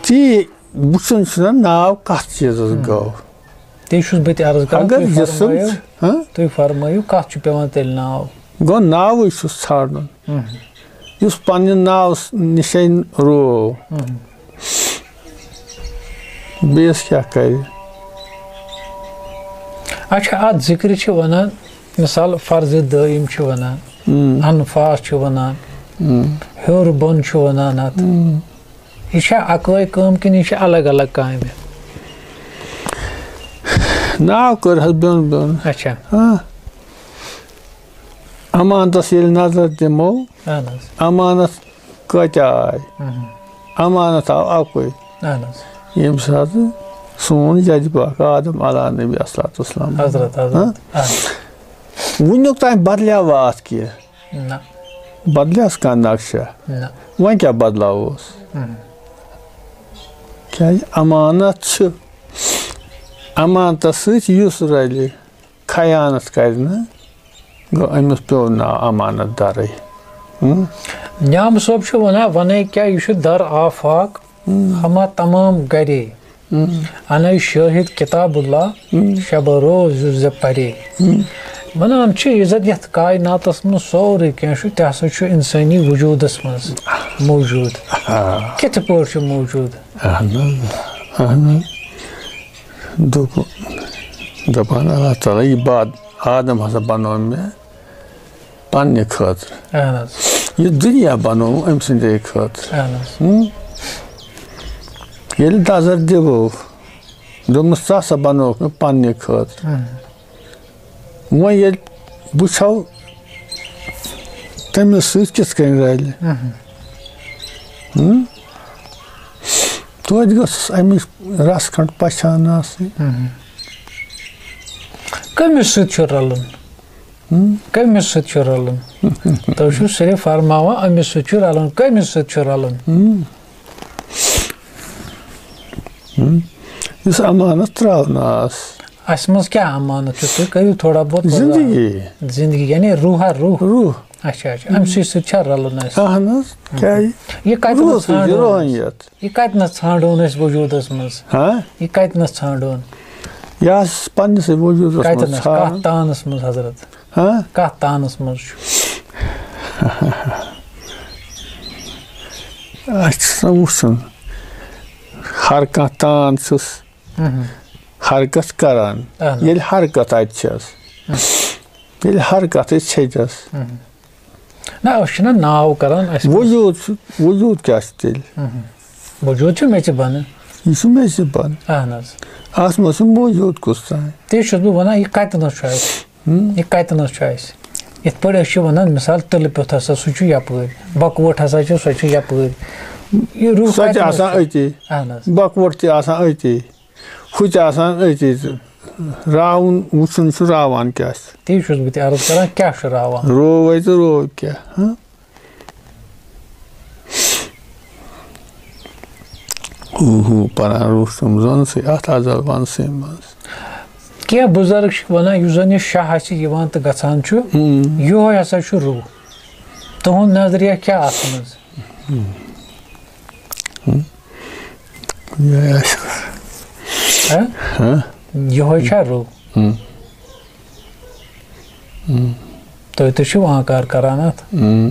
تی وٕچھُن چھُنہ ناو کتھ چیٖزس ہم۔ گوٚو۔ تی چھُس بہٕ تہِ عرض کران، اگر تُہۍ جسم فرمٲیِو، چھُ، ہاں؟ تُہۍ فرمٲیِو، کتھ چھُ پٮ۪وان تیٚلہِ ناو؟ گوٚو ناوٕے چھُس ژھانڈُن۔ ہم۔ یُس پننہِ ناو س-، نِشے روو۔ ہم۔ بیٚیِس کیٛاہ کرِ؟ اچھا، اتھ ذِکرِ چھِ ونان، مثال، فرض دٲیِم چھِ ونان، ہم۔ انفاس چھِ ونان، ہم۔ ہیوٚر بۄن چھُ ونان اتھ۔ ہم۔ یہِ چھا اکٲے کٲم کِنہٕ یہِ چھِ الگ الگ کامہِ؟ ناو کٔر حظ بیوٚن بیوٚن۔ اچھا۔ ہاں۔ امانتس ییٚلہِ نظر دِمو، اہن حظ۔ امانت کۭتیٛاہ آے؟ اہن۔ امانت آو اکُے۔ اہن حظ۔ ییٚمہِ ساتہٕ سون جدِ پاک آدم علیٰ نبی الصلوۃ والسلام۔ حضرت، حضرت۔ ہاں؟ اہن۔ وُنیُک تام بدلیو اتھ کینٛہہ؟ نہ۔ بدلیس کانٛہہ نقشہ؟ نہ۔ وۄنۍ کیٛاہ بدلاووس؟ اہن۔ کیٛازِ امانت چھُ، امانتس سۭتۍ یُس رلہِ، خیانت کرِ نہٕ، گوٚو أمِس پیوٚو ناو امانت دارٕے۔ ہم؟ نیام صٲب چھُ وَنان، وَنے کیٛاہ، یہِ چھُ در آفاق ہم۔ ہما تمام گرے۔ ہم۔ اَنے شٲہِد کتاب اللہ ہم۔ شب روز یُس زِ پرے۔ ہم۔ وَنان چھِ، یہِ زَن یَتھ کائناتَس منٛز سورُے کینٛہہ چھُ، تہِ ہسا چھُ اِنسٲنی وجوٗدَس منٛز موجوٗد۔ آ۔ کِتھ پٲٹھۍ چھُ موجوٗد؟ اہن حظ، اہن حظ۔ دوٚپ، دَپان، اللہ تعالیٰ، یہِ باد-، آدم ہسا بنوو مےٚ پننہِ خٲطرٕ۔ اہن حظ۔ یہِ دُنیا بنوو أمۍ سٕنٛدے خٲطرٕ۔ اہن حظ۔ ہم؟ ییٚلہِ نظر دِوو، دوٚپمَس، ژٕ ہسا بنووُکھ مےٚ پننہِ خٲطرٕ۔ اہن۔ وۄنۍ ییٚلہِ وٕچھو، تٔمِس سۭتۍ کِتھ کٔنۍ رَلہِ؟ اہن۔ ہم؟ توتہِ گٔژھٕس اَمِچ رَژھ کھنٛڈ پہچان آسٕنۍ۔ اہن۔ کٔمِس سۭتۍ چھُ رَلُن؟ ہم؟ کٔمِس سۭتۍ چھُ رَلُن؟ تُہۍ چھِو صرف فرماوان، أمِس سۭتۍ چھُ رَلُن۔ کٔمِس سۭتۍ چھُ رَلُن؟ ہم۔ ہم۔ یُس امانت ترٛاونہٕ آس۔ اَسہِ منٛز کیٛاہ امانت چھُ؟ تُہۍ کٔرِو تھوڑا بہت وضاحت۔ زندگی۔ زندگی، یعنی روح ہا روح۔ روح۔ اچھا، اچھا، اَمہِ سۭتۍ سۭتۍ چھا رَلُن اَسہِ؟ اَہن حظ، کیٛازِ؟ یہِ کَتہِ نَس روٗدُے چھُ ژھانٛڈون أسۍ؟ روحٲنیت۔ یہِ کَتہِ نَس ژھانٛڈون أسۍ وجوٗدَس منٛز؟ ہاں؟ یہِ کَتہِ نَس ژھانٛڈون؟ یہِ آسہِ پنٛنِسٕے وجوٗدَس کَتہِ منٛز نَس؟ ژھانٛڈُن۔ کَتھ تانَس منٛز، حضرت؟ ہاں؟ کَتھ تانَس منٛز چھُ؟ اَسہِ چھُ سا وٕچھُن، ہر کانٛہہ تان چھُس ہُم۔ حرکت کران۔ اہن۔ ییٚلہِ حرکت اَتہِ چھَس، ییٚلہِ حرکت أسۍ چھٔجَس۔ ہُم۔ نہ، أسۍ چھِنہ ناو کران، اَسہِ وجوٗد چھُ، وجوٗد کیٛاہ چھُ تیٚلہِ؟ ہُم۔ وجوٗد چھُ مےٚ ژےٚ بَنہٕ۔ یہِ چھُ مےٚ ژےٚ بَنہٕ۔ اہن حظ۔ اَتھ منٛز چھُ موجوٗد کُس تام۔ تی چھُس بہٕ وَنان، یہِ کَتہِ نَس چھُ اَسہِ؟ ہُم۔ یہِ کَتہِ نَس چھُ اَسہِ؟ یِتھ پٲٹھۍ أسۍ چھِ وَنان، مِثال، تِلہٕ پیوٚتھ ہسا سُہ چھُ یَپٲرۍ، بۄکوٹ ہسا چھُ، سۄ چھِ یَپٲرۍ۔ یہِ روح سۄ تہِ کَتہِ نَس آسان چھُ؟ أتی۔ اہن حظ۔ بۄکوٹ تہِ آسان أتی۔ ہُہ تہِ آسان أتی۔ راوُن وٕچھُن چھُ راوان کیٛاہ چھُ۔ تی چھُس بہٕ تہِ عرض کران، کیٛاہ چھُ راوان؟ روو تہٕ روو کیٛاہ؟ ہاں؟ ہو ہو پران روٗسُم زَن سٕے اَتھ اَزل وَن سٕے منٛز۔ کینٛہہ بُزرگ چھِ وَنان، یُس زَن یہِ شاہ آسہِ یِوان تہٕ گژھان چھُ، ہُم۔ یِہوٚے ہسا چھُ روح۔ تُہُنٛد نظریہ کیٛاہ اَتھ منٛز؟ ہُم۔ ہُم۔ یِہوٚے آسہِ۔ ہہ؟ ہہ؟ یِہوٚے چھا روح؟ ہُم۔ ہُم۔ تُہۍ تہِ چھِو آنکار کران اَتھ۔ ہُم۔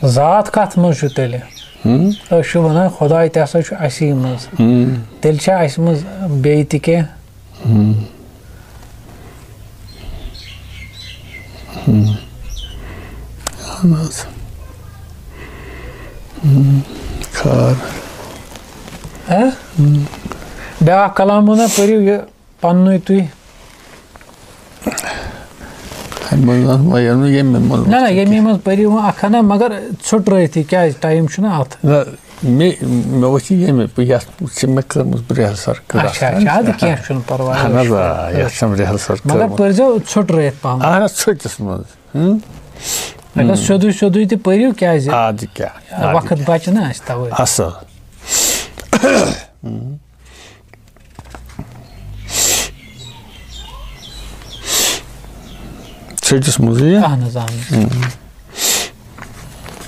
ذات کَتھ منٛز چھُ تیٚلہِ؟ ہُم۔ أسۍ چھِ وَنان، خۄداے تہِ ہسا چھُ اَسی منٛز۔ ہُم۔ تیٚلہِ چھا اَسہِ منٛز بیٚیہِ تہِ کینٛہہ؟ ہُم۔ ہُم۔ اہن حظ۔ ہُم۔ خار۔ ہہ؟ ہُم۔ بیٛاکھ کلام وَنہ، پٔرِو یہِ پننُے تُہۍ۔ اَمہِ منٛز زن وۄنۍ یِم نہٕ ییٚمہِ منٛز نہ، نہ، وۄتھان ییٚمی چھِ۔ منٛز پٔرِو وۄنۍ اکھ ہنا، مگر ژھُٹرٲیتھٕے، کیٛازِ؟ ٹایم چھُنہ اَتھ۔ نہ، مےٚ، مےٚ وٕچھ ییٚمہِ، یَتھ چھِ مےٚ کٔرمٕژ رِہرسل کٕلاس اچھا، اچھا، اَدٕ کینٛہہ چھُنہٕ پرواے۔ اہن حظ، آ، یَتھ چھَم رِہرسل مگر کٔرمٕژ۔ پٔرۍزیو ژھُٹرٲیِتھ پہم۔ اہن حظ، ژھٔٹِس منٛز۔ ہُم؟ اگر سیوٚدُے سیوٚدُے تہِ پٔرِو، کیٛازِ؟ اَدٕ کیٛاہ، اَدٕ وقت کیٛاہ۔ بچہِ نہ اَسہِ تَوَے۔ اَصٕل۔ ہُم۔ ژھٔٹِس منٛزٕے، ہا؟ اہن حظ، اہن حظ۔ ہُم۔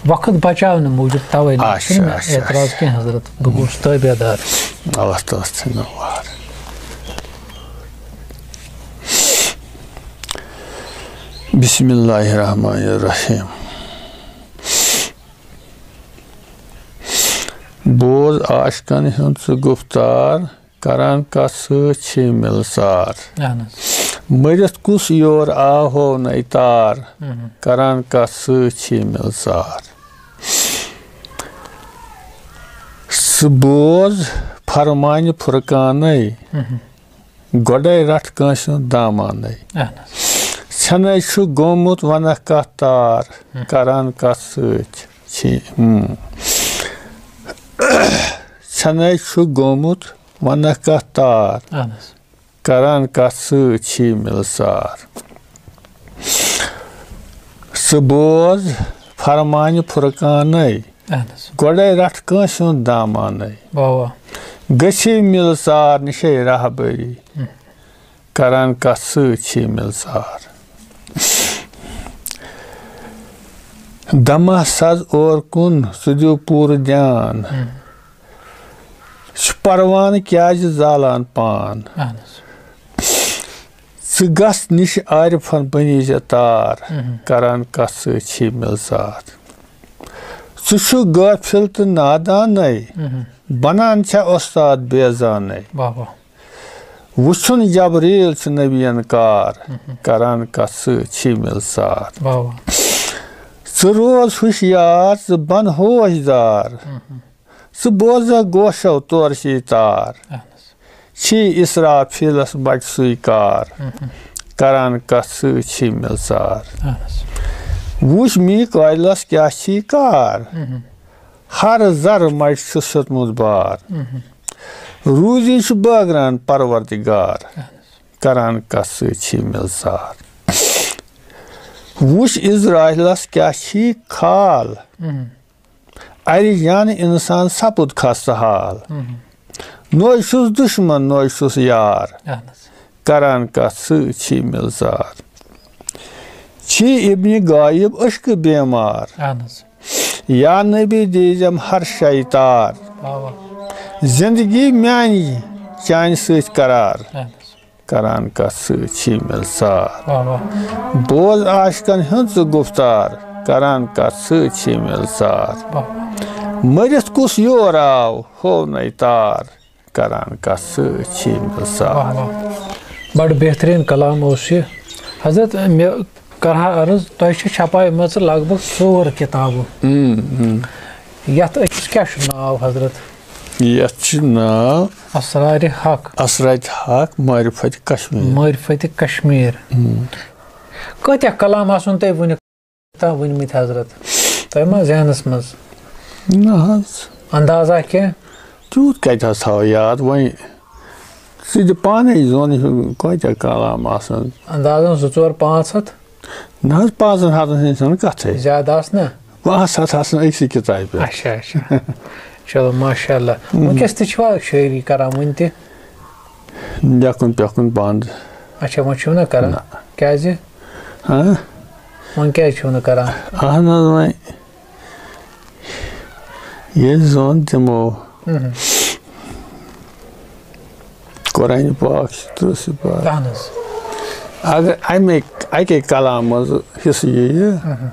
وقت بچاونہٕ موٗجوٗب توے نہ اچھا، چھُنہٕ مےٚ اچھا، اعتراض اچھا۔ کینٛہہ حضرت، بہٕ گوٚوُس تٲبیدار۔ اللہ تعالیٰ تھٲینو وار۔ بسم اللہ الرحمن الرحیم۔ بوز عاشقن ہُنٛد سُہ گُفتار، کران کتھ سۭتۍ چھی مِلژار۔ اہن حظ۔ مٔرِتھ کُس یور آہو نَے تار، مہم۔ کران کتھ سۭتۍ چھی مِلژار۔ ژٕ بوز فرمانہِ فرقانَے، مہم۔ گۄڈَے رَٹھ کٲنٛسہِ ہُنٛد دامانَے۔ اہن حظ۔ ژھٮ۪نَے چھُ گوٚمُت وَنَکھ کتھ تار، مہم۔ کران کتھ سۭتۍ چھی، اۭں۔ ژھٮ۪نَے چھُ گوٚمُت وَنَکھ کتھ تار۔ اہن حظ۔ کران کتھ سۭتۍ چھی مِلژار۔ ژٕ بوز فرمانہِ فرقانَے، اہن حظ۔ گۄڈَے رَٹھ کٲنٛسہِ ہُنٛد دامانَے۔ واہ واہ۔ گٔژھی مِلژار نِشے راہبٔری، ہُم۔ کران کتھ سۭتۍ چھی مِلژار۔ دمہ سز اور کُن ژٕ دِیو پوٗرٕ دیان۔ ہُم۔ چھُ پروانہٕ کیازِ زالان پان؟ اہن حظ۔ ژٕ گژھ نِش عارفن بنی زِ تار، مہم۔ کران کتھ سۭتۍ چھی مِلژار۔ ژٕ چھُکھ غٲفِل تہٕ نادانَے، مہم۔ بنان چھا اُستاد بیزانَے۔ واہ واہ۔ وُچھُن جبریٖل چھُ نبیَن کار، مہم۔ کران کتھ سۭتۍ چھی مِلژار۔ واہ واہ۔ ژٕ روز ہُشیار، ژٕ بن ہوش دار، مہم۔ ژٕ بوزکھ گوشو تورٕ چھی تار۔ اہن حظ۔ چھی اسرافیلس بچہِ سُے کار، مہم۔ کران کتھ سۭتۍ چھی مِلژار۔ اہن حظ۔ وُچھ میٖکٲیلس کیاہ چھی کار، مہم۔ ہر ذرٕ مچہِ چھُ سوٚتمُت بار۔ مہم۔ روٗزی چھُ بٲگران پروردگار، اہن حظ۔ کران کتھ سۭتۍ چھی مِلژار۔ وُچھ عزرائیلس کیاہ چھی کھال، مہم۔ اَرِ جان اِنسان سَپُد خستہٕ حال۔ مہم۔ نوے چھُس دُشمن، نوے چھُس یار۔ اہن حظ۔ کران کتھ سۭتۍ چھی مِلژار۔ چھی ابنِ غایب عشقہٕ بیمار۔ اہن حظ۔ یا نبی دیٖزٮ۪م ہر شے تار۔ واہ واہ۔ زندگی میانہِ چانہِ سۭتۍ قرار۔ اہن حظ۔ کران کتھ سۭتۍ چھی مِلژار۔ واہ واہ۔ بوز عاشقن ہُنٛد ژٕ گفتار۔ کران کتھ سۭتۍ چھی مِلژار۔ واہ واہ۔ مٔرِتھ کُس یور آو ہوو نے تار۔ کران کتھ سۭتۍ چھی مِلژار۔ واہ واہ۔ بڑٕ بہتریٖن کلام اوس یہِ۔ حضرت، مےٚ کرٕ ہا عرض، تۄہہِ چھِ چھپایمژٕ لگ بگ ژور کتابہٕ۔ اۭں، اۭں۔ یتھ أکِس کیٛاہ چھُ ناو حضرت؟ یتھ چھُ ناو اسرارِ حق۔ اسرارِ حق معرفت کشمیر۔ معرفت کشمیر۔ اۭں۔ کۭتیاہ کلام آسن تۄہہِ وُنیُک تام ؤنمٕتۍ حضرت؟ تۄہہِ ما ذہنس منٛز؟ نہ حظ۔ اندازہ کینٛہہ؟ تیوٗت کتہِ حظ تھاوو یاد وۄنۍ؟ ژٕ تہِ پانے زون یہِ کۭتیاہ کلام آسن۔ اندازن زٕ ژور پانٛژھ ہتھ؟ نہ حظ، پانٛژن ہتن ہٕنٛز چھنہٕ کتھے۔ زیادٕ آسہٕ نا؟ پانٛژھ ہتھ آسن أکسٕے کتابہِ پٮ۪ٹھ۔ اچھا، اچھا۔ چلو، ماشاء اللہ۔ وٕنکیٚس تہِ چھِوا شٲعری کران وٕنہِ تہِ؟ لیکھُن پیکھُن بنٛد۔ اچھا، وۄنۍ چھِو نہ کران؟ نہ۔ کیازِ؟ ہاں؟ وۄنۍ کیازِ چھِو نہٕ کران؟ اہن حظ، وۄنۍ ییٚلہِ زون تِمو مہم۔ قرآن پاک چھُ تٕرٛہ سِپارٕ۔ اہن حظ۔ اگر اَمے، اَکے کلام منٛز حصہٕ یِیہِ، مہم۔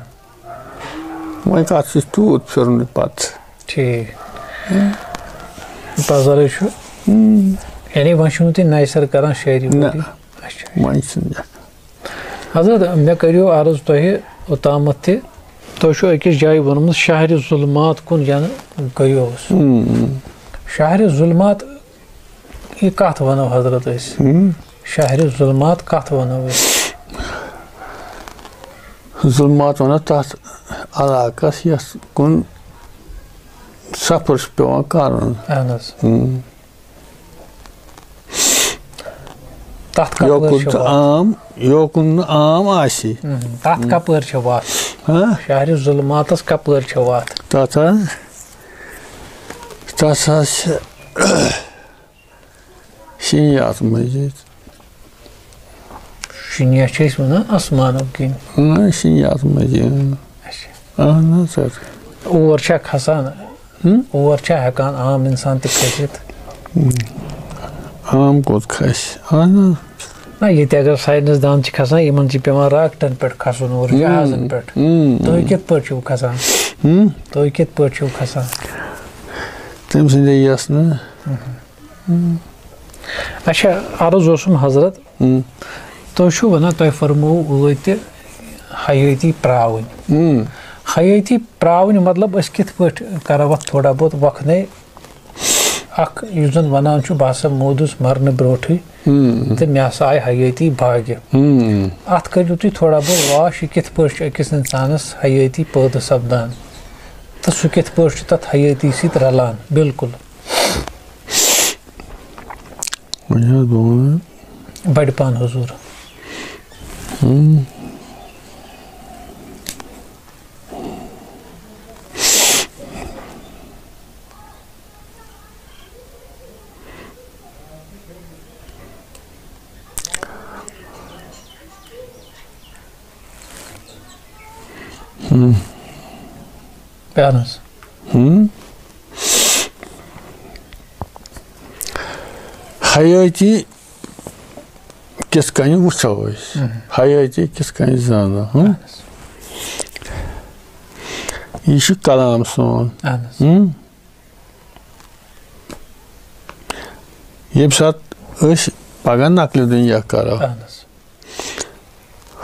وۄنۍ کَتھ چھُ تیوٗت پھِرُن پَتہٕ؟ ٹھیٖک۔ پَزَرٕے چھُ۔ ہم۔ یعنی وۄنۍ چھُو نہٕ تُہۍ نَیہِ سَرٕ کَران شٲعری نہ۔ وٲعری؟ اچھا۔ وۄنۍ چھُنہٕ لیکھان۔ حضرت، مےٚ کٔرِو عرض تۄہہِ اوٚتامَتھ تہِ، تۄہہِ چھُو أکِس جایہِ ووٚنمُت، شہرِ ظُلمات کُن یَنہٕ گٔیوس۔ ہم۔ شہرِ ظُلمات، یہِ کَتھ وَنو حضرت أسۍ؟ ہم۔ شہرِ ظُلمات کَتھ وَنو أسۍ؟ ظُلمات وَنو تَتھ علاقَس، یَتھ کُن سفر چھُ پٮ۪وان کَرُن۔ اہن حظ۔ ہم۔ تَتھ کَپٲرۍ یوکُن چھِ ژٕ وَتھ؟ عام، یوکُن نہٕ عام آسی۔ ہم، تَتھ کَپٲرۍ چھِ وَتھ؟ ہاں؟ شہرِ ظُلماتَس کَپٲرۍ چھِ وَتھ؟ تَتھ حظ، تَتھ حظ چھِ شیٖن یَتھ مٔنٛزۍ ییٚتہِ۔ شیٖن چھِ أسۍ وَنان آسمانُک کِنۍ۔ اۭں، شیٖن یَتھ مٔنٛزۍ، اۭں۔ اچھا۔ اَہَن حظ، سَر۔ اور چھا کھسان؟ ہُم؟ اور چھا ہٮ۪کان عام اِنسان تہِ کھٔسِتھ؟ عام کوٚت کھسہِ؟ اَہَن حظ۔ نہ، ییٚتہِ اگر ساینس دان چھِ کھسان، یِمن چھِ پٮ۪وان راکٹن پٮ۪ٹھ کھسُن اور، ہُم، جہازن پٮ۪ٹھ۔ ہُم۔ تُہۍ کِتھ پٲٹھۍ چھِو کھسان؟ ہُم؟ تُہۍ کِتھ پٲٹھۍ چھِو کھسان؟ تٔمۍ سٕنٛدے یَس نہٕ۔ اچھا، عرض اوسُم حضرت، ہم۔ تُہۍ چھِو وَنان، تۄہہِ فرموو ٲدۍ تہِ حیٲتی پرٛاوٕنۍ۔ ہم۔ حیٲتی پرٛاوٕنۍ مطلب، أسۍ کِتھ پٲٹھۍ کَرو اَتھ تھوڑا بہت وۄکھنَے؟ اَکھ یُس زَن وَنان چھُ، بہٕ ہسا موٗدُس مَرنہٕ برونٛٹھٕے ہم۔ تہٕ مےٚ ہسا آیہِ حیٲتی باگہِ۔ ہم۔ اَتھ کٔرِو تُہۍ تھوڑا بہت واش، یہِ کِتھ پٲٹھۍ چھُ أکِس اِنسانَس حیٲتی پٲدٕ سَپدان تہٕ سُہ کِتھ پٲٹھۍ چھُ تَتھ حیٲتی سۭتۍ رَلان؟ بِلکُل۔ وۄنۍ حظ بہٕ وَنہٕ۔ بَڑِ پَہَن حضوٗر۔ ہُم۔ ہُم۔ پیٛار حظ۔ ہُم۔ حیٲتی کِتھ کٔنۍ وٕچھو أسۍ؟ ہُم۔ حیٲتی کِتھ کٔنۍ زانو؟ ہُم؟ اہن حظ۔ یہِ چھُ کلام سون۔ اہن حظ۔ ہُم؟ ییٚمہِ ساتہٕ أسۍ پگاہ نقلہِ دُنیا کرو، اہن حظ۔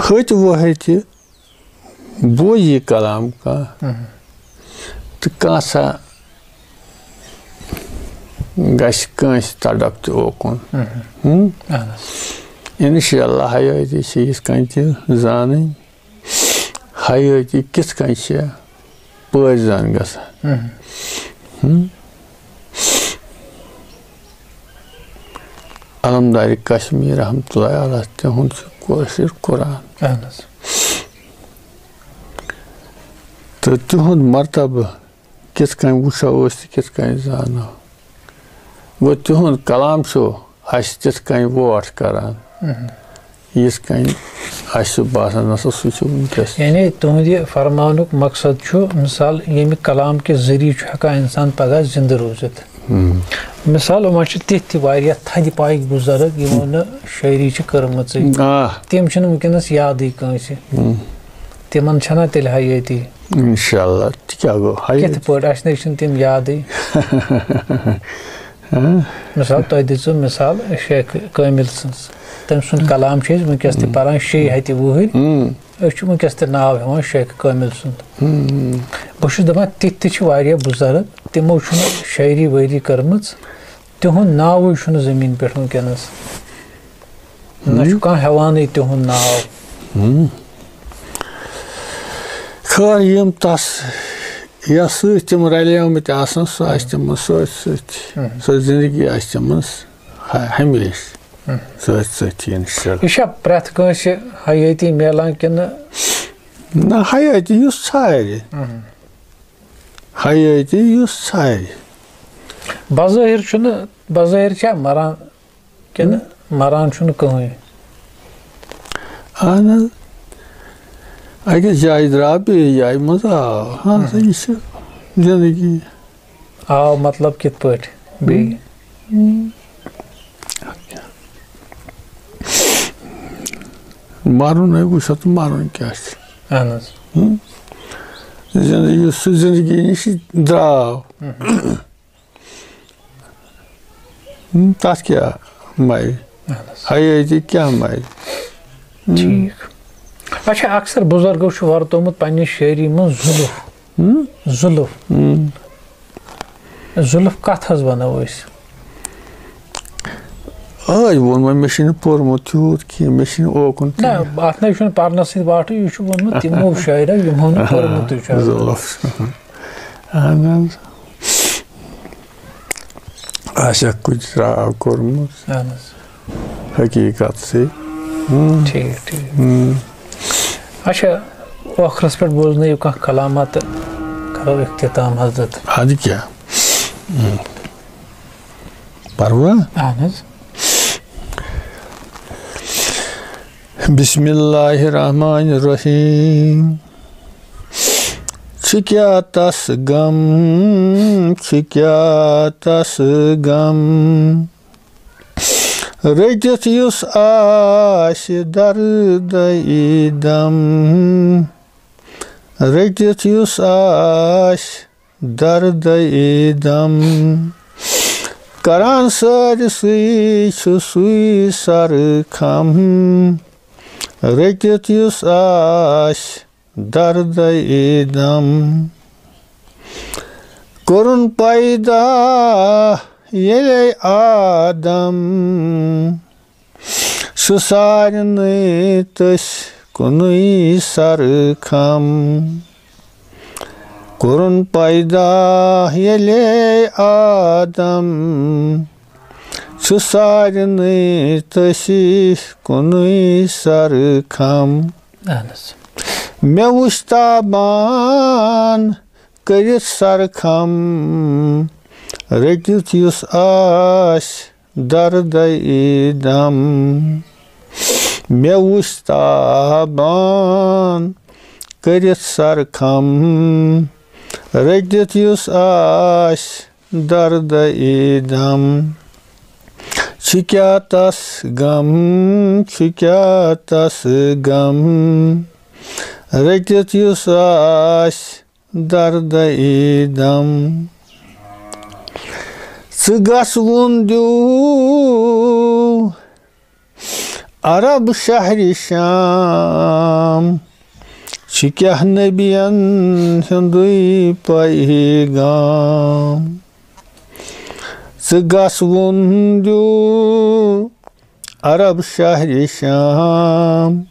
ہُتہِ وُہٕتہِ بوزِ یہِ کلام کانٛہہ، مہم۔ تہٕ کانٛہہ سا گژھِ کٲنٛسہِ تڑپ تہِ اوکُن۔ مہم۔ ہُم؟ اہن حظ۔ انشاءاللہ حیٲتی چھِ یِتھ کٔنۍ تہِ زانٕنۍ۔ حیٲتی کِتھ کٔنۍ چھِ پٲٹھۍ زن گژھان۔ مہم۔ ہُم؟ علمدارِ کشمیر رحمتہ اللہ علیہ، تِہُنٛد چھُ کٲشُر قرآن۔ اہن حظ۔ تہٕ تِہُنٛد مرتبہٕ کِتھ کٔنۍ وٕچھو أسۍ تہٕ کِتھ کٔنۍ زانو؟ گوٚو، تِہُنٛد کلام چھُ اَسہِ تِتھ کٔنۍ ووٹھ کران۔ مہم۔ یِتھ کٔنۍ اَسہِ چھُ باسان، نسا سُہ چھُ وٕنکیٚس۔ یعنی تُہُنٛد یہِ فرماونُک مقصد چھُ، مثال، ییٚمہِ کلام کہِ ذٔریعہٕ چھُ ہٮ۪کان اِنسان پگاہ زِندٕ روٗزِتھ۔ ہم۔ مثال، وۄنۍ چھِ تِتھۍ تہِ واریاہ تھدِ پایِکۍ بُزرگ، یِمو نہٕ شٲعری چھِ کٔرمٕژٕے۔ آ۔ تِم چھِنہٕ وٕنکیٚنَس یادٕے کٲنٛسہِ۔ ہم۔ تِمن چھَنا تیٚلہِ حیٲتی؟ انشاءاللہ، تہِ کیٛاہ گوٚو؟ حیٲتی۔ کِتھ پٲٹھۍ؟ اَسہِ نَے چھِنہٕ تِم یادٕے۔ ہاں۔ مثال، تۄہہِ دِژوٕ مثال شیخ کٲمِل سٕنٛز۔ تٔمۍ سُنٛد کلام چھِ أسۍ وٕنکیٚس تہِ ہم۔ پران، شیٚیہِ ہتہِ وُہٕرۍ۔ ہم۔ أسۍ چھِ وٕنکیٚس تہِ ناو ہٮ۪وان شیخ کٲمِل سُنٛد۔ ہم۔ بہٕ چھُس دَپان، تِتھۍ تہِ چھِ واریاہ بُزرگ، تِمو چھُنہٕ شٲعری وٲعری کٔرمٕژ، تِہُنٛد ناوٕے چھُنہٕ زٔمیٖن پٮ۪ٹھ وٕنکیٚنَس۔ نہ چھُ ہم۔ کانٛہہ ہٮ۪وانٕے تِہُنٛد ناو۔ ہم۔ خٲر، یِم تَس یَتھ سۭتۍ تِم رَلیمٕتۍ آسَن، سُہ آسہِ تِمَن سۭتۍ سۭتۍ۔ ہم۔ سۄ زِندگی آسہِ تِمَن ہ-، ہمیشہِ ہم۔ سۭتۍ سۭتۍ، اِنشاءاللہ۔ یہِ چھا پرٛٮ۪تھ کٲنٛسہِ حیٲتی میلان کِنہٕ؟ نہ، حیٲتی یُس ژھارِ۔ ہم۔ حیٲتی یُس ژھارِ۔ بظٲہِر چھُنہٕ، بظٲہِر چھا مَران کِنہٕ مَران چھُنہٕ کٕہٕنۍ؟ اہن حظ، أکِس جایہِ درٛاو، بیٚیِس جایہِ منٛز آو۔ ہاں، سا، یہِ چھِ زندگی۔ آو مطلب کِتھ پٲٹھۍ بیٚیہِ؟ مَرُن ہے وٕچھو تہٕ مَرُن کیٛاہ چھُ۔ اہن حظ۔ ہم؟ زندگی، یُس سُہ زندگی نِش درٛاو۔ ہم۔ ہم، تَتھ کیٛاہ مَرِ؟ اہن حظ۔ حیٲتی کیٛاہ مَرِ؟ ہم۔ ٹھیٖک۔ اچھا، اکثر بُزرگو چھُ ورتومُت پننہِ شٲعری منٛز زُلُف۔ ہم؟ زُلُف۔ ہم۔ زُلُف کَتھ حظ وَنو أسۍ؟ آے ووٚن وۄنۍ، مےٚ چھُنہٕ پوٚرمُت تیوٗت کینٛہہ، مےٚ چھُنہٕ اوکُن نہ، تہِ۔ اَتھ نَے چھُنہٕ پَرنَس سۭتۍ واٹھٕے، یہِ چھُ ووٚنمُت تِمو شٲعرو، یِمو نہٕ پوٚرمُتٕے چھُ۔ زُلُف۔ اہن حظ۔ آسیٛا کُنہِ راو کوٚرمُت؟ اہن حظ۔ حقیٖقت سٕے۔ ہم۔ ٹھیٖک، ٹھیٖک۔ ہم۔ اچھا، ٲخرس پٮ۪ٹھ بوزنٲیِو کانٛہہ کلامہ تہٕ کرو اختتام حضرت۔ اَدٕ کیٛاہ؟ ہم۔ پروا؟ اہن حظ۔ بسم اللہ الرحمن الرحیم۔ چھُ کیٛاہ تس غم، چھُ کیٛاہ تس غم، رٔٹِتھ یُس آسہِ دردے دم، رٔٹِتھ یُس آسہِ دردے دم، کران سٲرسٕے چھُ سُے سر کھم، رٔٹِتھ یُس آسہِ دردے دم۔ کوٚرُن پیدا ییٚلے آدم، سُہ سارنٕے تٔسۍ کُنُے سر کھم۔ کوٚرُن پیدا ییٚلے آدم، چھُ سارنٕے تٔسۍ کُنُے سر کھم۔ اہن حظ۔ مےٚ وُچھ تابان کٔرِتھ سر کھم، رٔٹِتھ یُس آسہِ دردے دم۔ مےٚ وُچھ تابان کٔرِتھ سر کھم، رٔٹِتھ یُس آسہِ دردے دم۔ چھُ کیٛاہ تس غم، چھُ کیٛاہ تس غم، رٔٹِتھ یُس آسہِ دردے دم۔ ژٕ گژھ وُن دیو عرب شہرِ شام، چھُ کیٛاہ نبین ہُنٛدُے پیغام۔ ژٕ گژھ وُن دیو عرب شہرِ شام،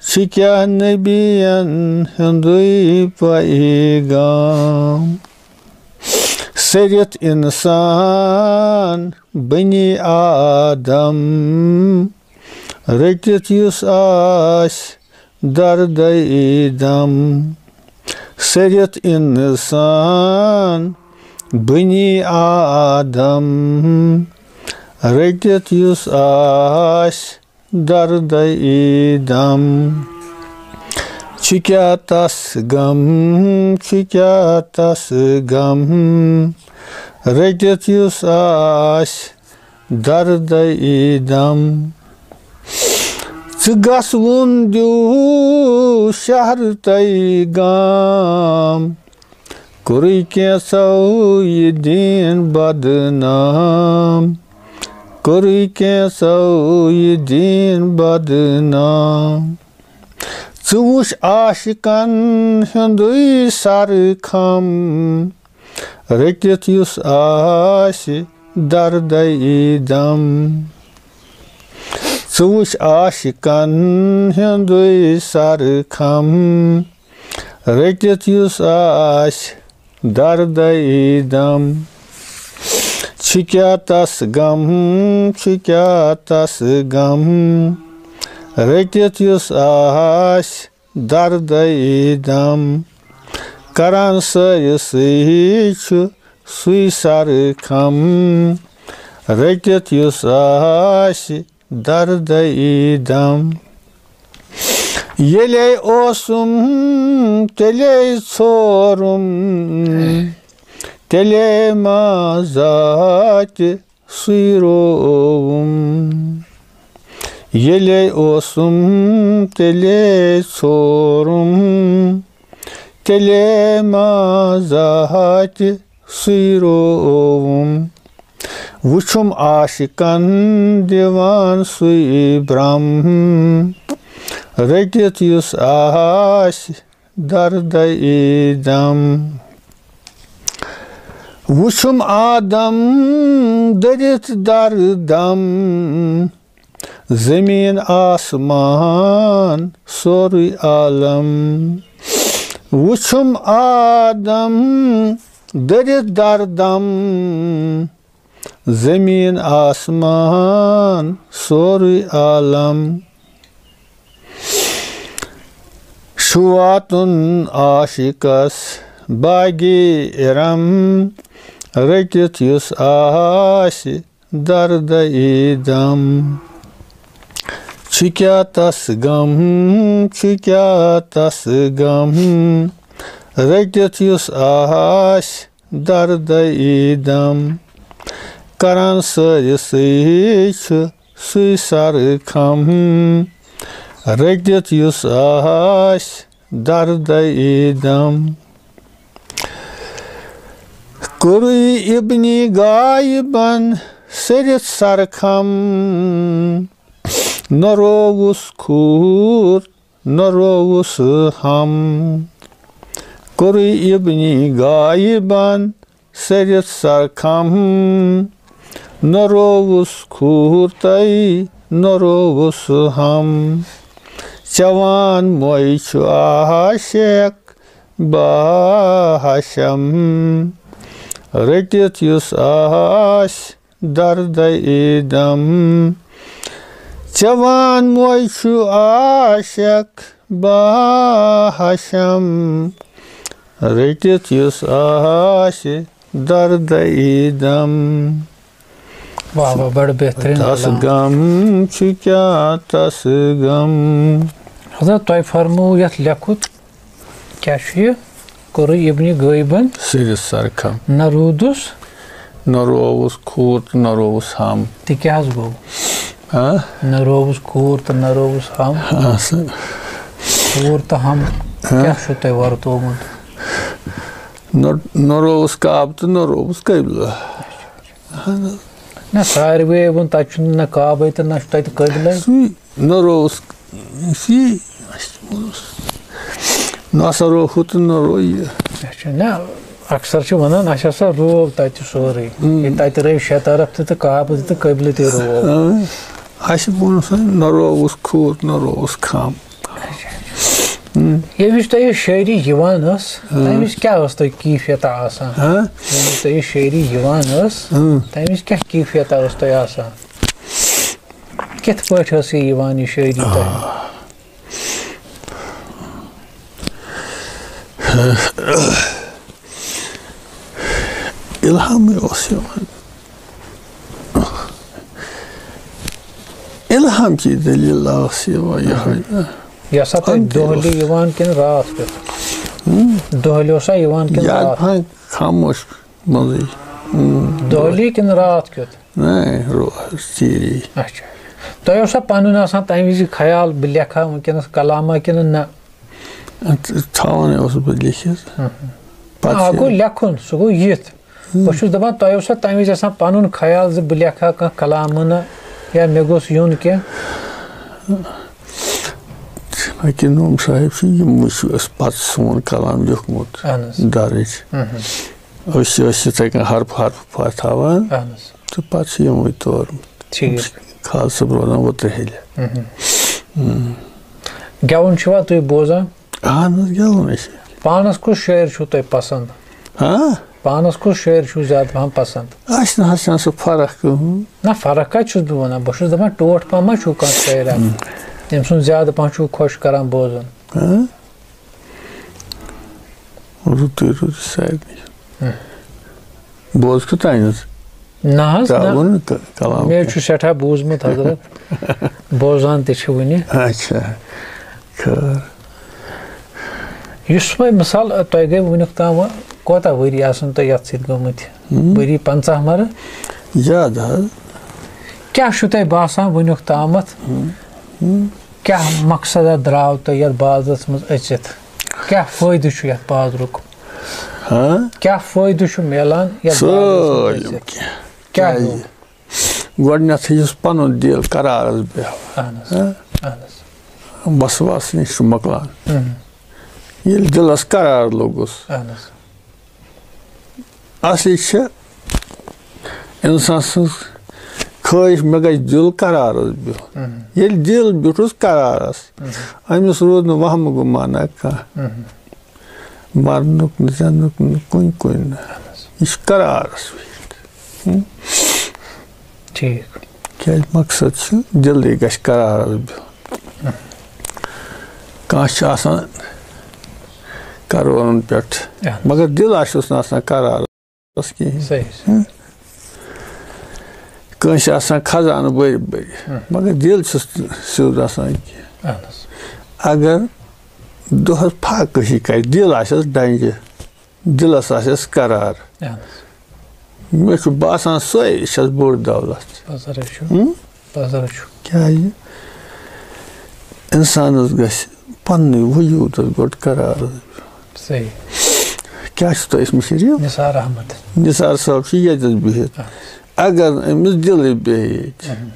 چھُ کیٛاہ نبین ہُنٛدُے پیغام۔ سٔرِتھ اِنسان بنی آدم، رٔٹِتھ یُس آسہِ دردے دم۔ سٔرِتھ اِنسان بنی آدم، رٔٹِتھ یُس آسہِ دردے دم۔ چھُ کیٛاہ تس غم، چھُ کیٛاہ تس غم، رٔٹِتھ یُس آسہِ دردے دم۔ ژٕ گژھوُن دیو شہر تہٕ گام، کوٚرُے کینٛژو یہِ دیٖن بدنام، کوٚرُے کینٛژو یہِ دیٖن بدنام۔ ژٕ وٕچھ عاشقن ہُنٛدُے سر کھم، رٔٹِتھ یُس آسہِ دردے دم۔ ژٕ وٕچھ عاشقن ہُنٛدُے سر کھم، رٔٹِتھ یُس آسہِ دردے دم۔ چھُ کیٛاہ تس غم، چھُ کیٛاہ تس غم، رٔٹِتھ یُس آسہِ دردے دم۔ کران سٲرسٕے چھُ سُے سر کھم، رٔٹِتھ یُس آسہِ دردے دم۔ ییٚلے اوسُم تیٚلے ژھورُم، تیٚلے ما ذاتِ سُے رووُم۔ ییٚلے اوسُم تیٚلے ژھورُم، تیٚلے ما ذاتِ سُے رووُم۔ وُچھُم عاشقن دِوان سُے برم، رٔٹِتھ یُس آسہِ دردے دم۔ وُچھُم آدم دٔرِتھ دردم، زمین آسمان سورُے عالم۔ وُچھُم آدم دٔرِتھ دردم، زمین آسمان سورُے عالم۔ چھُ واتُن عاشقس باغِ ارم، رٔٹِتھ یُس آسہِ دردے دم۔ چھُ کیٛاہ تس غم، چھُ کیٛاہ تس غم، رٔٹِتھ یُس آسہِ دردے دم۔ کران سٲرسٕے چھُ سُے سر کھم، رٔٹِتھ یُس آسہِ دردے دم۔ کوٚرُے ابنِ غایبن سٔرِتھ سر کھم، نہ رووُس کھوٗر نہ رووُس ہم۔ کوٚرُے ابنِ غایبن سٔرِتھ سر کھم، نہ رووُس کھوٗر تہٕ نہ رووُس ہم۔ چوان موے چھُ عاشق باہشم، رٔٹِتھ یُس آسہِ دردے دم۔ چوان موے چھُ عاشق باہشم، رٔٹِتھ یُس آسہِ دردے دم۔ واہ واہ، بڑٕ بہتریٖن تس کلام۔ غم چھُ کیٛاہ تس غم۔ حضرت، تۄہہِ فرموو یتھ لیکھُت، کیٛاہ چھُ یہِ؟ کوٚرُے ابنِ غٲیبن سٔرِتھ سر کھم۔ نہ روٗدُس۔ نہ رووُس کھوٗر تہٕ نہ رووُس ہم۔ تہِ کیٛاہ حظ گوٚو؟ ہاں؟ نہ رووُس کھوٗر تہٕ نہ رووُس ہم۔ ہاں، سر۔ کھوٗر تہٕ ہم ہاں؟ کیٛاہ چھُو تۄہہِ ورتومُت؟ نہ، نہ رووُس کعبہٕ تہٕ نہ رووُس قبلہٕ۔ اہن حظ۔ نہ، ساروٕے ووٚن، تَتہِ چھُنہٕ نہ کعبَے تہٕ نہ چھُ تَتہِ قبلَے۔ سُے نہ رووُس، سُے، اَسہِ تہِ ووٚنُس۔ نہ سا روو ہُہ تہٕ نہ روو یہِ۔ اچھا، نہ، اکثر چھِ وَنان، اَسہِ ہسا روو تَتہِ سورُے۔ اۭں۔ یہِ تَتہِ رٲوۍ شےٚ طرف تہِ تہٕ کعبہٕ تہِ تہٕ قبلہٕ تہِ روو۔ اۭں۔ اَسہِ ووٚنُس نہ، نہ رووُس کھوٚر، نہ رووُس کھم۔ اچھا۔ ہم۔ ییٚمہِ وِزِ تۄہہِ یہِ شٲعری یِوان ٲس، ہاں۔ تَمہِ وِزِ کیٛاہ ٲس تۄہہِ کیفیت آسان؟ ہاں؟ ییٚمہِ وِزِ تۄہہِ یہِ شٲعری یِوان ٲس، ہاں۔ تَمہِ وِزِ کیٛاہ کیفیت ٲس تۄہہِ آسان؟ کِتھ پٲٹھۍ ٲس یہِ یِوان، یہِ شٲعری تۄہہِ؟ آ۔ الہامٕے اوس یِوان۔ الہام۔ ہم چی دٔلیٖل ٲس یِوان یِہوٚے نا۔ یہِ ہسا تۄہہِ ہم چی دۄہلی اوس۔ یِوان کِنہٕ راتھ کیُتھ؟ ہم؟ دۄہلی اوسا یِوان کِنہٕ یاد راتھ؟ ہاں، خاموش منٛزٕے۔ ہم۔ دۄہلی کِنہٕ راتھ کیُتھ؟ نہ، رو-، ژیٖری۔ اچھا۔ تۄہہِ اوسا پنُن آسان تمہِ وِزِ خیال، بہٕ لیکھا وٕنکیٚنس کلامہ کِنہٕ نہ؟ اَتھ تھاوان اوسُس بہٕ لیکھِتھ۔ ہم۔ پتہٕ آ، چھِ گوٚو لیکھُن، سُہ گوٚو یِتھ۔ ہم۔ بہٕ چھُس دَپان، تۄہہِ اوسا تَمہِ وِزِ آسان پَنُن خیال زِ بہٕ لیکھٕ ہا کانٛہہ کلامہ نہ، یا مےٚ گوٚژھ یُن کینٛہہ؟ حکیٖم نوم صاحب چھِ یِموٕے چھُ اَسہِ پَتہٕ سون کلام لیوٚکھمُت اہن حظ۔ درٕج۔ ہم۔ أسۍ چھِ، أسۍ چھِ یِتھَے کٔنۍ حرف حرف پَتھ تھاوان اہن حظ۔ تہٕ پَتہٕ چھِ یِموٕے تورمُت۔ ٹھیٖک۔ خاص صٲب روزان وُترِ ہیٚلہِ۔ ہم۔ ہم۔ گٮ۪وُن چھُوا تُہۍ بوزان؟ اہن حظ، گٮ۪وُن ہے چھِ۔ پانَس کُس شٲعر چھُو تۄہہِ پسنٛد؟ ہاں؟ پانَس کُس شٲعر چھُو زیادٕ پَہَم پسنٛد؟ اَسہِ نہ حظ چھَنہٕ سُہ فرق کٕہٕنۍ۔ نہ، فرق کَتہِ چھُس بہٕ وَنان؟ بہٕ چھُس دَپان، ٹوٹھ پَہَم ما چھُو کانٛہہ شٲعرا، ہم۔ تٔمۍ سُنٛد زیادٕ پَہَم چھُو خۄش کَران بوزُن؟ ہاں؟ رُتُے رُت سارنٕے۔ ہم۔ بوز کیُتھ تانۍ حظ؟ نہ حظ، نہ۔ ترٛاوُن ک-، کلام مےٚ کینٛہہ۔ چھُ سٮ۪ٹھاہ بوٗزمُت حضرت۔ بوزان تہِ چھِ وٕنہِ۔ اچھا، خٲر۔ یُس وۄنۍ مثال، تۄہہِ گٔے وٕنیُک تام وۄنۍ کوتاہ ؤری آسَن تۄہہِ یَتھ سۭتۍ گٔمٕتۍ؟ ہم۔ ؤری پنٛژاہ مَرٕ؟ زیادٕ حظ۔ کیٛاہ چھُو تۄہہِ باسان وٕنیُک تامَتھ؟ ہم۔ ہم۔ کیٛاہ مقصدا درٛاو تۄہہِ یَتھ بازرَس منٛز أژِتھ؟ کیٛاہ فٲیدٕ چھُ یَتھ بازرُک؟ ہاں؟ کیٛاہ فٲیدٕ چھُ میلان یَتھ بازرَس منٛز سٲلِم أژِتھ؟ کینٛہہ۔ کیٛاہ کیٛازِ؟ گوٚو؟ گۄڈٕنٮ۪تھٕے یُس پَنُن دِل قرارَس بیٚہوان۔ اَہَن حظ، ہاں؟ اَہَن حظ۔ وسواس نِش چھُ مۄکلان۔ اہم۔ ییٚلہِ دِلَس قرار لوٚگُس، اَہَن حظ۔ اَصلی چھِ اِنسان سٕنٛز خٲہِش، مےٚ گژھِ دِل قرارَس بِہُن۔ اہم۔ ییٚلہِ دِل بیوٗٹھُس قرارَس، اہم۔ أمِس روٗد نہٕ وَہمہٕ گُمانہ کانٛہہ۔ اہم۔ مَرنُک نہٕ، زٮ۪نُک نہٕ، کُنہِ کُنہِ نہٕ۔ اہن حظ۔ یہِ چھُ قرارَس بِہِتھ۔ ہُم۔ ٹھیٖک۔ کیٛازِ مقصد چھُ دِلٕے گژھِ قرارَس بِہُن۔ اہم۔ کانٛہہ چھُ آسان کَرورَن پٮ۪ٹھ، اہن حظ۔ مگر دِل آسٮ۪س نہٕ آسان قرار۔ کِہیٖنۍ۔ صحیح، صحیح۔ ہُم۔ کٲنٛسہِ آسان خزانہٕ بٔرۍ بٔرۍ، ہُم۔ مگر دِل چھُس نہٕ سیوٚد آسان کینٛہہ۔ اہن حظ۔ اگر دۄہَس فاقہٕ ہی کَرِ، دِل آسٮ۪س ڈَنجہِ، دِلَس آسٮ۪س قرار۔ اہن حظ۔ مےٚ چھُ باسان، سۄے چھَس بٔڑ دولت۔ بس حظ چھُ۔ ہُم؟ بس حظ چھُ۔ کیٛازِ؟ اِنسانَس گژھِ پنٛنُے وجوٗدَس گۄڈٕ قرار حظ۔ صحیح۔ کیٛاہ چھُ تۄہہِ اسمِ شریٖف؟ نثار احمد۔ نثار صٲب چھُ ییٚتٮ۪تھ بِہِتھ۔ اہن حظ۔ اگر نہٕ أمِس دِلٕے بیٚہہِ ییٚتہِ، اہن۔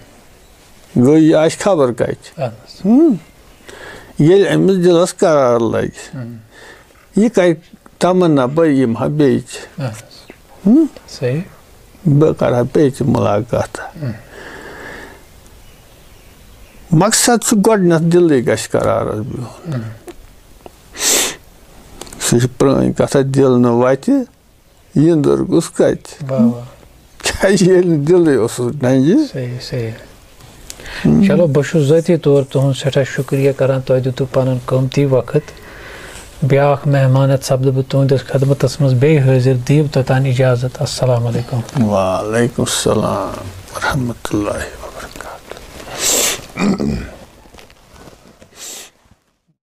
گوٚو یہِ آسہِ خبر کَتہِ۔ اہن حظ۔ ہُم۔ ییٚلہِ أمِس دِلَس قرار لَگہِ، اہن۔ یہِ کَرِ تمنا، بہٕ یِمہٕ ہا بیٚیہِ تہِ۔ اہن حظ۔ ہُم۔ صحیح۔ بہٕ کَرٕ ہا بیٚیہِ تہِ مُلاقات۔ اہن۔ مقصد چھُ گۄڈٕنٮ۪تھ دِلٕے گژھِ قرارَس بِہُن۔ اہن۔ سُہ چھِ پرٛٲنۍ کَتھا، دِل نہٕ وَتہِ، یِنٛدُر گوٚژھ کَتہِ۔ واہ، واہ۔ کیٛازِ ییٚلہِ نہٕ دِلٕے اوسُس ڈَنجہِ۔ صحیح، صحیح۔ ہُم۔ چلو، بہٕ چھُس ذٲتی طور تُہُنٛد سٮ۪ٹھاہ شُکریہ کران، تۄہہِ دیُتوٕ پَنُن قۭمتی وقت۔ بیٛاکھ مہمان ہٮ۪تھ سپدٕ بہٕ تُہٕنٛدِس خدمتَس منٛز بیٚیہِ حٲضِر۔ دِیِو توٚتام اِجازت۔ السلام علیکم۔ وعلیکم السلام ورحمۃ اللہ وبرکاتہ۔